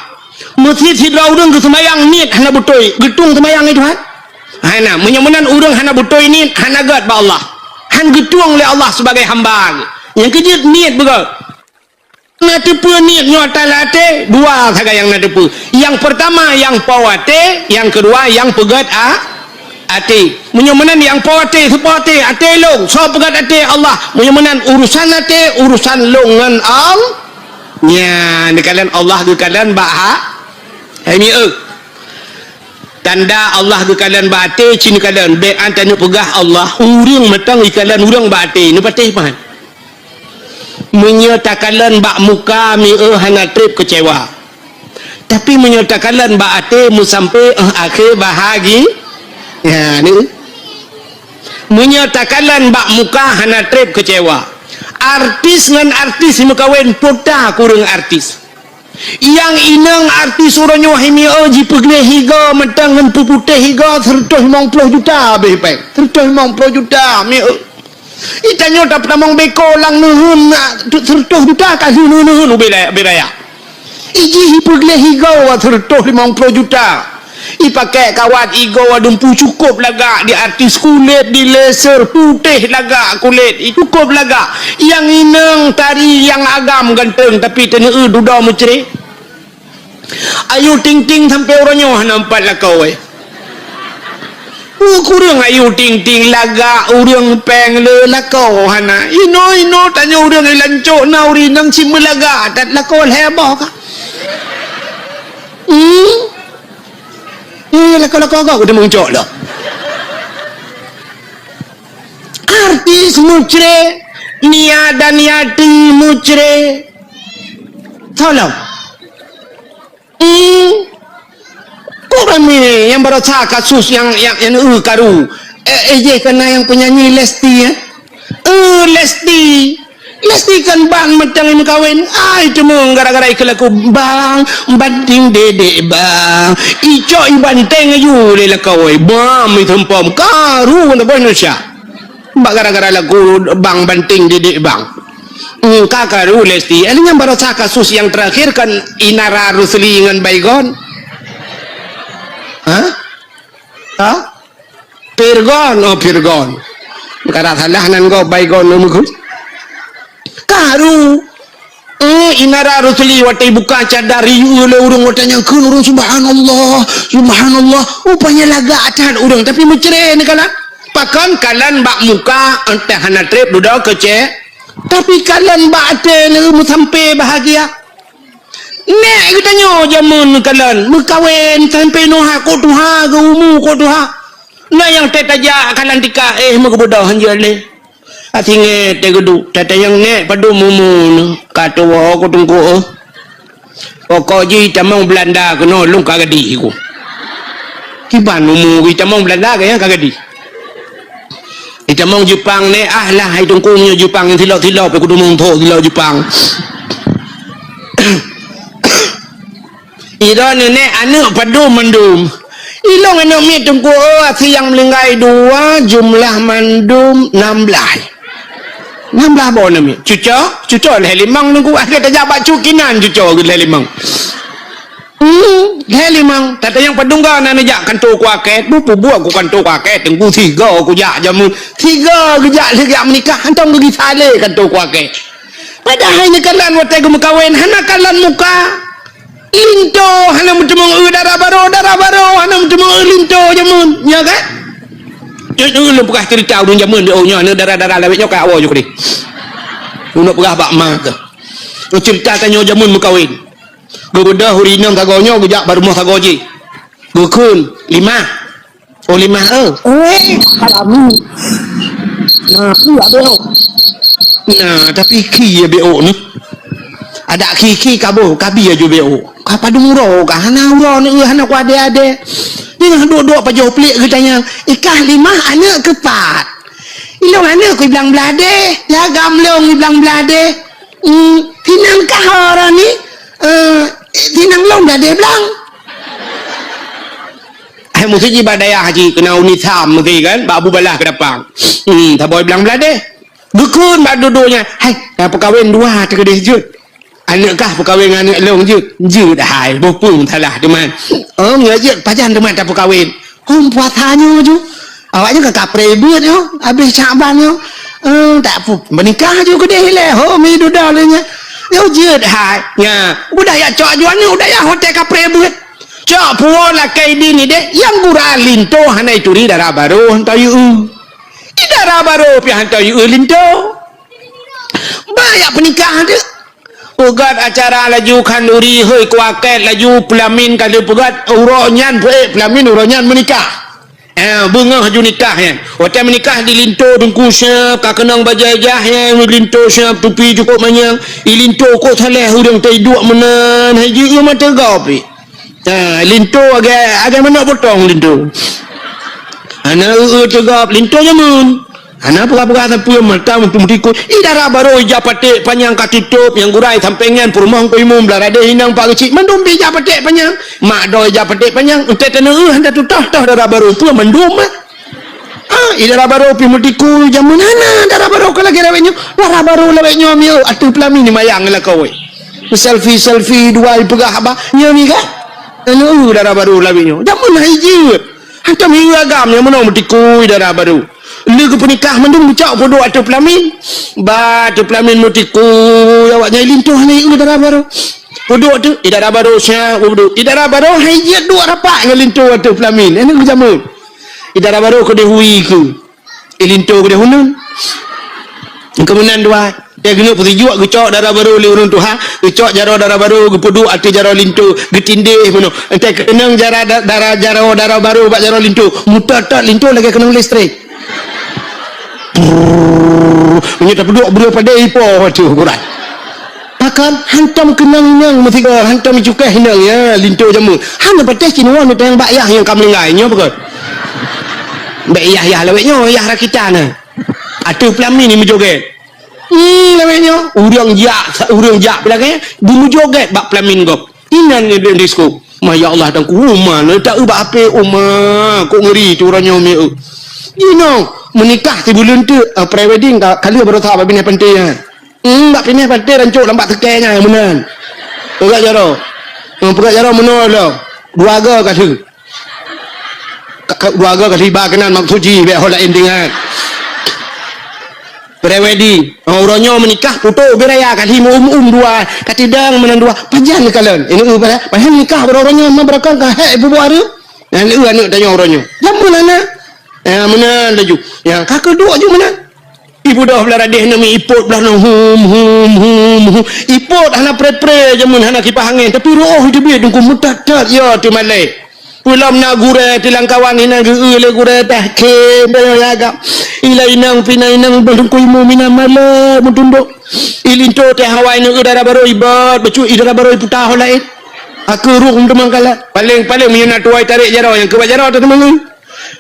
Meusit sidroe ureueng geuseumayang niet hana beutôi, geutueng seumayang nyan Tuhan? Hana, meunyoe meunan ureueng hana beutôi niet, hana gèt bak Allah. Han geutueng lé Allah sibagai hamba. Nyang keujeuet niet beugèt. Na teupeue niet nyoe ata lam até, dua sagai nyang na teupeue. Nyang peurtama nyang po até, nyang keudua nyang peugèt a-, até. Meunyoe meunan nyang po até, soe po até? Até lôn. Soe peugèt até? Allah. Meunyoe meunan urusan até, urusan lôn ngon Allah. Nyan, geukalon Allah geukalon bak ha-, hai mieu. Tanda Allah geukalon bak até, cit neukalon. Bèk an taneuk peugah Allah, ureueng mantong ikalon ureueng bak até. Neupatéh pahan. Meunyoe takalon bak muka, mieu hana trép keucewa. Tapi meunyoe takalon bak até, meusampé 'oh akhé bahagi-, ya, ni. Meunyoe takalon bak muka, hana trép keucewa. Artis ngon artis meukawen, peue ta kureueng artis. Nyang inong artis uroe nyoe hai mieu jipeugleh igoe mantong ngon peuputéh igoe seureutôh limong ploh juta habéh péng. Seureutôh limong ploh juta mieu. Itanyoe tapeutamong beko lam neuheun, seureutôh juta ka lheueh neuheun ubé raya, ubé raya. Ijih ipeugleh igoe seureutôh limong ploh juta. Ipakèk kawat igoe dumpeue cukôp lagak, di artis kulét, di laser, putéh lagak kulét, i cukôp lagak. Nyang inong tari nyang agam ganteng, tapi teuneuh dudoe meucré. Ayu Ting Ting sampoe uroe nyoe hana meupat lakoe. Peue kureueng Ayu Ting Ting lagak ureueng péng le lakoe hana. Inoe-inoe tanyoe ureueng i lancok na ureueng inong cit meulagak that lakoe lhèe boh ka. Hmm? Eh, lakoe-lakoe gob geuteumeucok lom. Artis meucré, Nia Daniati meucré. Tolong. Hmm. Kok ramé nyang Barosa kasus nyang, nyang, nyang, eh, karu. Eh, eh, jih kena nyang penyanyi Lesti, eh. Eh, Lesti. Lesti kan ban mantong meukawen. Ai, teuma gara-gara ikeu lagu, "Bang, banting dedek, Bang." Icok i banteng aju lé lakoe. Bang, mi seumpom. Karu, na boh Indonesia. Bak gara-gara lagu Bang Banting Didik Bang. Hmm, ka karu Lesti. Ini nyang barosa kasus nyang terakhir kan Inara Rusli ngon Baygon. Hah? Hah? Pirgon, oh Pirgon. Kada salah nan go Baygon nama ku. Karu. Eh, Inara Rusli watèe buka cadar, iyue lé ureueng watèe nyan kheun ureueng, "Subhanallah, subhanallah." Rupanya lagak that ureueng, tapi meucre neukalon. Pakon kalon bak muka, entah hana treb dudoe keu cek. Tapi kalon bak até lé meusampé bahagia. Nèk geutanyoe jameun kalon, meukawen sampé noe ko tuha, geu umu ko tuha. Na nyang teutajak kalon tika, eh, meukeubeudoh hanjeuet lé. Asinget teuh geuduek, tatanyong nèk padum umu neuh, ka tuwoe ku teungku, eh. Pokok jih tamong Belanda keunoe lôn ka gadih ku. Kiban umu jih tamong Belanda keu nyang ka gadih. Itamong Jepang nèk, ah lah, hai teungku meunyoe Jepang silop-silop, ku dumong thok silop Jepang. Ira nenek aneuk padum mandum. Ilong aneuk miet teungku, oh, asie nyang meuninggai dua, jumlah mandum nam blaih. Nam blaih boh aneuk miet. Cuco, cuco lhèe limong teungku, akhé tajak bak cut kinan cuco lhèe limong. Hmm, lhèe limong. Tatanyong padum go na neujak kanto kuakét, bu peubuet ku kanto kuakét, teungku sigo kujak jameun. Sigo geujak lheueh geujak meunikah, hantom geugisa lé kanto kuakét. Padahai neukalon watèe geumeukawen, hana kalon muka. Linto hana meuteumong eu dara barô, dara barô hana meuteumong eu linto jameun, nya kan? Nyoe, nyoe lôn peugah cerita ureueng jameun di, oh, nyoe aneuk dara-dara lawét nyoe ka awai ju keudeh. Ulôn peugah bak ma keuh. Cerita tanyoe jameun meukawen. Geubeudôh ureueng inong sagoe nyoe geujak bak rumoh sagoe jih. Geukheun, "Limah." Oh, limah, eh. Eh, alami. Nah, tu ada. Nah, tapi khi ya B O ni. Ada khi-khi kaboh, kabi aju B O. Ka padum uroe ka, hana uroe ni, hana ku adé-adé. Nyoe duek-duek pajoh pliek geutanyong, "Ikah limah aneuk keu pat?" "Ilong aneuk ku iblang bladé, ya gamlong iblang bladé." Hmm, tinang kah orang ni? Eh, tinang lom dah dia bilang. Hai musti ji bak dayah ji kena uni sam musti kan, bak Abu Balah keudapang. Hmm, saboh bilang beladeh. Geukheun bak dudoe nyan, "Hai, dah peukawen dua teukeudeh jeuet. Aneuk kah peukawen ngon aneuk lôn jeuet?" "Jeuet hai, boh peue masalah teuma." "Oh, nyoe jeuet pajan teuma tapeukawen?" Hom puasa nyoe ju. Awak nyoe ka kapreh beuet nyoe, habéh Syaban nyoe. Eh, tak pu-, meunikah ju keudeh ilèe. Ho, mi dudoe lé nyan. Nyoe jeuet hai. Nya, udah ya cok juan nyoe, udah ya hotel kapreh beuet. Cok puwoe lakèe idin ideh, nyang gura linto hana ituri dara barô hantom yue. Di dara barô pih hantom yue linto. Ba yak peunikah deh. Peugöt acara laju khanduri, hôi kuakét laju peulamin ka lheueh peugöt, uroe nyan peuék peulamin, uroe nyan meunikah. Eh, beungoh ju nikah nyan. Watèe meunikah di linto teungku siap, ka keunong bajèe jah nyan, linto siap, tupi cukôp manyang. Di linto kok salah ureueng teuiduek meunan, hai jiôh mata gop pih. Ha, linto agak, agak manok potong linto. Hana eu-eu teugop linto jameun. Hana peugah-peugah sapeue mata meutu-, meutikot. Di dara barô ija paték panyang ka tutôp, nyang gura i sampéng nyan peurumoh Teungku Imum, blah radeh inong Pak Geuchik, mandum pih ija paték panyang. Mak droe ija paték panyang, entèe taneuk hana tutoh-toh dara barô, peue mandum ah. Ha, di dara barô pih meutikot jameun hana dara barô ka lagèe lawét nyoe. Dara barô lawét nyoe mieu ateueh peulamin ni mayang lakoe. Selfie-selfie dua ipeugah haba. Nyoe mi kan? Anu dara barô lawét nyoe. Jameun hai jeuet. Hantom hireue agam nyang meunoe meutikui dara barô. Lé geupeunikah mandum geucok peuduek ateueh peulamin. Ba ateueh peulamin meutikui awak nyan linto hana hireue dara barô. Peuduek tu, di dara barô sia, peuduek. Di dara barô hai jeuet duek rapat ngon linto ateueh peulamin. Anu geujameun. Di dara barô keudeh hui keu. Eh, linto keudeh uneun. Keumeunan dua. Eh, geuneuk peusijuek geucok dara barô lé ureueng tuha, geucok jaroe dara barô, geupeuduek ateueh jaroe linto, geutindéh bunoe. Entèe keunong jara da-, dara jaroe dara barô bak jaroe linto, mutot-tot linto lagèe keunong listrik. Brrrr. Meunyoe tapeuduek breueh padé ipo ateueh ukuran. Pakon hantom keunong-nong meusigoe, hantom cukéh inong, ya, linto jameun. Hana patéh cit nyoe neutanyong bak yah nyang ka meuninggai, nyoe pakon. Bèk yah-yah lawét nyoe, yah rakitan na. Ateueh pelamin ni meujogét. Hmm, lawét nyoe. Ureueng jak, ureueng jak peulagèe, di meujogét bak pelamin gob. Inan nyoe di disko. Ma ya Allah, Teungku, uma, neutak eu bak H P, uma, kok ngeri tu uroe nyoe mi eu. Jinoe, meunikah sibuleuen teuk, ah, pre-wedding ka, ka lheueh baroesa bak binéh panté nyan. Hmm, bak binéh panté rancok lam bak seukée nyan meunan. Peugah jaroe. Hmm, peugah jaroe meunoe lom. Dua go ka lheueh. Ka, ka, dua go ka lheueh iba keunan maksud jih, bèk ho laén deungon. Pre-wedding. Oh, uroe nyoe meunikah, putôh ubé raya ka lheueh meu-um-um dua, ka tidang meunan dua. Pajan kalon. Ini ubé raya. Padahai nikah baroe uroe nyoe ma beurakang ka hék bubuet hareuem. Nyan lé aneuk tanyoe uroe nyoe. Jameun aneuk. Ya, meunan laju. Ya, ka keuduek ju meunan. Ibu doh blah radeh nami ipot blah nang hum, hum, hum, hum. Ipot hana pre-pre jameun hana kipah angén, tapi roh teubiet dungku meutat-tat ya teumalée. Ulôn na gurée tilang kawan inan geu-eu lé gurée tah khem beu ya gam. Ila inong pina inong beu dungku imu mina malée meutundok. Ilinto teh hawa inong eu dara barô ibot, bacut i dara barô iputa ho laén. Aku ruh teumang kala. Paléng-paléng meunyoe na tuwai tarek jaroe nyang keubat jaroe teuh teumang.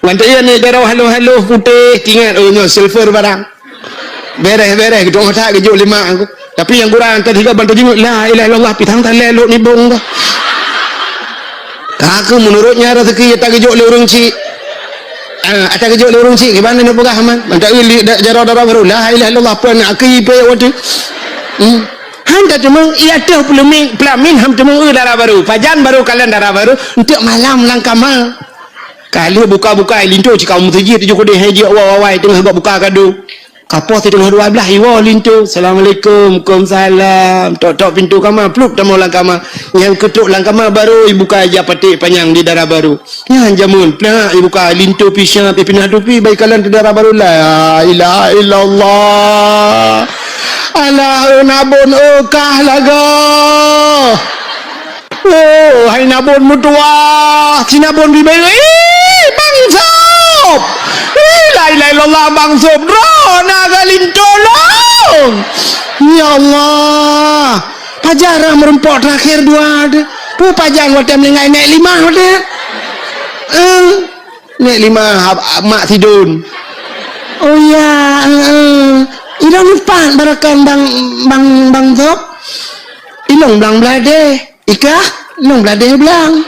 Ngon teuh nyan jaroe haloh-haloh putéh, ingat, oh, nyoe silver barang. Bereh-bereh, geudong that geujok lima aku. Tapi nyang kurang tadi ka bantu jinguk, la ilaha illallah, pitang talé lok nibong ka. Ka aku menurutnya rezeki ata geujok lé ureueng cik. Ah, ata geujok lé ureueng cik, gimana nak peugah man? Mantap li jaroe dara barô, la ilaha illallah, pun aku ipe waktu. Hmm. Han ta teumong, iya teuh pelamin, pelamin han teumong eu dara barô. Pajan barô kalon dara barô, enteuk malam lam kama. Ka lheueh buka-buka, linto cit ka meuseujid tujoh keudeh hai jeuet wa-, wawai teungoh gak buka kado. Ka poh teungoh dua blah iwoe linto, "Assalamualaikum." "Waalaikumsalam." Tok-tok pintoe kama, plup tamong lam kama. Nyang keutok lam kama barô ibuka ija paték panyang di dara barô. Nyan jameun, plak ibuka linto pisang, ipinah tupi, bai kalon teu dara barô. La ilaha illallah. Alah, eu nabon, eu kah lagoe. Oh, hai nabon meutuwah, si nabon bibée, ih, Bang Sob! Ih, la ilaha illallah, Bang Sob, droe na geulinto lôn! Ya Allah, pajan rhah meurumpok teurakhir dua deh. Peue pajan watée meuninggai nèk limah watée? Eh, nèk limah, ab-, ab-, mak sidon. Oh ya, eh, eh. Ilôn pat barakon Bang, Bang, Bang Sob? Ilôn blang bladeh. Ikah, nong bladeh blang.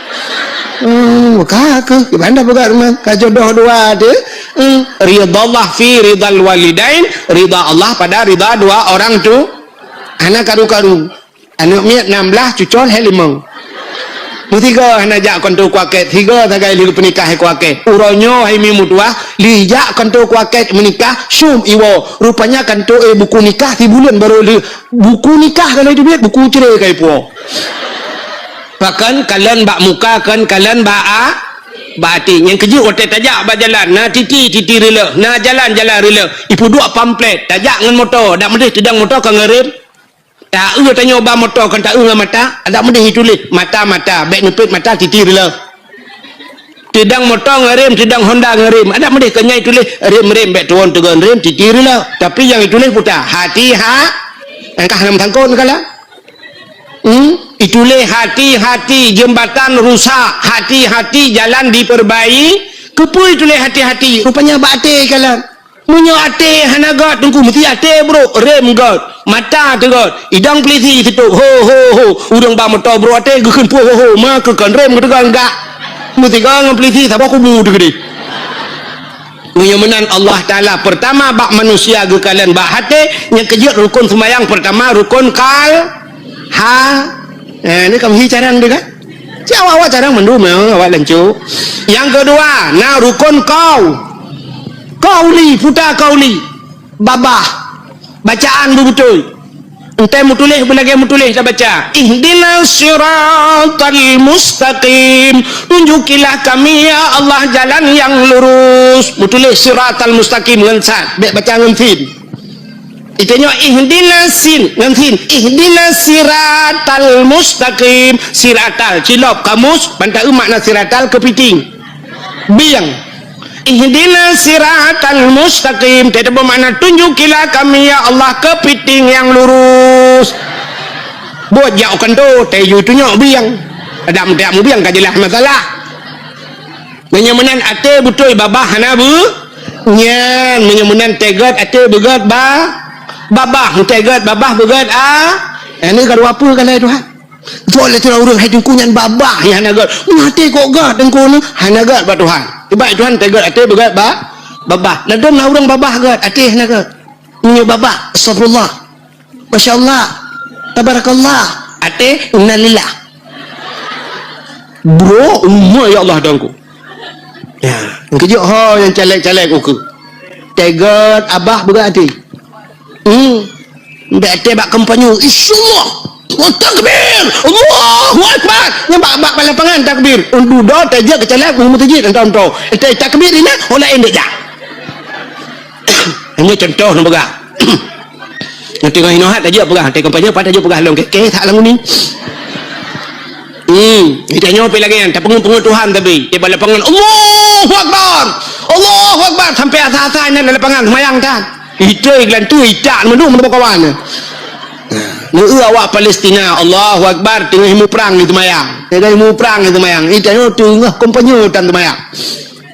Hmm, ka keuh, kibanda peugah rumoh, ka jodoh dua teuh. Hmm, ridhallah fi ridhal walidain, ridha Allah pada ridha dua orang tu. Hana karu-karu. Aneuk miet nam blah, cucol hai limong. Meusigoe hana jak kanto kuakét, sigoe sagai lheueh peunikah hai kuakét. Uroe nyoe hai mi meutuwah, lheueh jak kanto kuakét meunikah, syum iwoe. Rupanya kanto, eh, buku nikah sibuleuen barô lheueh. Buku nikah ka lheueh teubiet, buku cre ka ipuwoe. Pakon kalon bak muka, kon kalon bak a-, bak até. Nyang keujeuet watée tajak bak jalan, na titi, titi reuloh, na jalan, jalan reuloh. Ipeuduek pamflet, tajak ngon moto, dak meudeh teudong moto ka ngon rem. Ta-eu tanyoe ba moto kon ta-eu ngon mata, dak meudeh ituléh mata, mata, bèk neupeuet mata, titi reuloh. Teudong moto ngon rem, teudong Honda ngon rem. Adak meudeh keu nyan ituléh rem-rem, bèk tuwon teugon rem, titi reuloh. Tapi nyang ituléh puta, hati ha-, angkah lam sangkot neukala. Hmm? Ituléh hati-hati, jeumbatan rusak, hati-hati, jalan diperbai-, keupeue ituléh hati-hati? Rupanya bak até kalon. Meunyoe até hana göt, Teungku, meusti até brôk, rem göt, mata teugot, idong peulisi sitôp, ho, ho, ho. Ureueng ba moto brôk até geukheun puih, ho, ho, ma keu kon rem geuteugot gak. Meusigoe ngon peulisi saboh kubu teukeudeh. Meunyoe meunan Allah Taala peurtama bak manusia geukalon bak até, nyang keujeuet rukon seumayang peurtama rukon kal-, ha, eh, ni ka meuhi carang teuh kan? Cit awak-awak carang mandum, eh, awak lancu. Nyang keudua, na rukon kau-, kauli, puta kauli. Babah. Bacaan beubeutôi. Entée meutuléh beulagée meutuléh tabaca, "Ihdinas siratal mustaqim." Tunjukilah kami, ya Allah, jalan yang lurus. Meutuléh siratal mustaqim ngon sad, bèk baca ngon sin. Iteunyoe ihdinas sin, ngon sin. Ihdinas siratal mustaqim. Siratal, cilop kamus, ban ta-eu makna siratal keupiting. Bieng. Ihdinas siratal mustaqim. Teuh beumakna tunjukilah kami, ya Allah, keupiting nyang lurus. Buet jak u kantô, tayue tunyok bieng. Adak meudak mubieng ka jeulaih masalah. Meunyoe meunan até beutôi babah hana beu nyan, meunyoe meunan teuh gét até beugét ba-, babah, teuh gét babah beugét a-, eh, nyoe ka dua peue ka lhée Tuhan. Soe lé sidroe ureuëng hai teungku nyan babah nyang hana gét. Meunyoe até kok gét teungku nyoe hana gét bak Tuhan. Sebab Tuhan teuh gét até beugét ba-, babah. Ladôm na ureuëng babah gét, até hana gét. Meunyoe babah, astagfirullah. Masya Allah. Tabarakallah. Até, innalillah. Bro, umma ya Allah dongku. Ya, keujok ho nyang caleg-caleg uku. Teuh gét abah beugét até. Hmm. Bèk até bak kampanye. Insyaallah. Oh, takbir. Allahu Akbar. Nyang bak, bak lapangan takbir. Untuk do tajak ke caleg, umur tajak, entah-entah. Entah takbir ini, oleh indik jak. Hanya contoh nak peugah. Nanti ngon inohat aja peugah, nanti kampanye pat aja peugah lom ke, ke tak lamun ni. Hmm, kita nyoe pi lagi kan, tapeungeuh-peungeuh Tuhan tapi, di lapangan, Allahu Akbar. Allahu Akbar sampai asa-asa ini di lapangan semayang kan. Itu iklan tu itak menung menung kawan. Neu awak Palestina, Allahu Akbar, tengah muprang itu mayang. Tengah muprang itu mayang. Itu nyoe tengah kampanye tan semayang.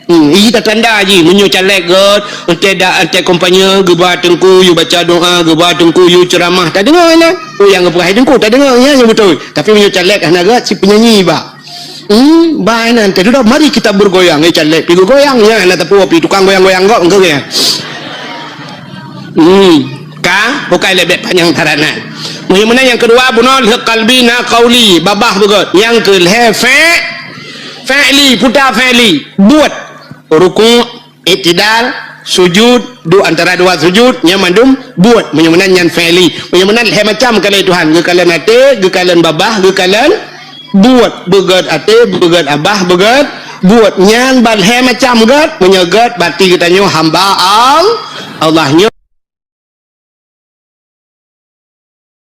Hmm, ih tatanda jih, meunyoe caleg gét, entée dak, entée kampanye, geuba teungku, yue baca doa, geuba teungku, yue ceuramah, tadeungoe nyan. Oh, nyang geupeugah teungku, tadeungoe nyan nyang beutôi. Tapi meunyoe caleg hana gét, si penyanyi ba. Hmm, ba nyan, teuh dudoe, mari kita bergoyang, eh, caleg pi geugoyang, nyan hana teupeu pi tukang goyang-goyang gét, engkau ya. Hmm, ka, bukai lebek panjang taranan. Meunyoe meunan nyang keudua, bunoe lheueh kalbi na kauli, babah beugét. Nyang keu lhée fe-, fe'li, puta fe'li, buet. Ruku', iktidal, sujud, duek antara dua sujud, nyan mandum buet. Meunyoe meunan nyan fi'li. Meunyoe meunan lhée macam keu lé Tuhan, geukalon até, geukalon babah, geukalon buet. Beugét até, beugét abah, beugét buet. Nyan ban lhée macam gét, meunyoe gét berarti geutanyoe hamba Al-, Allah.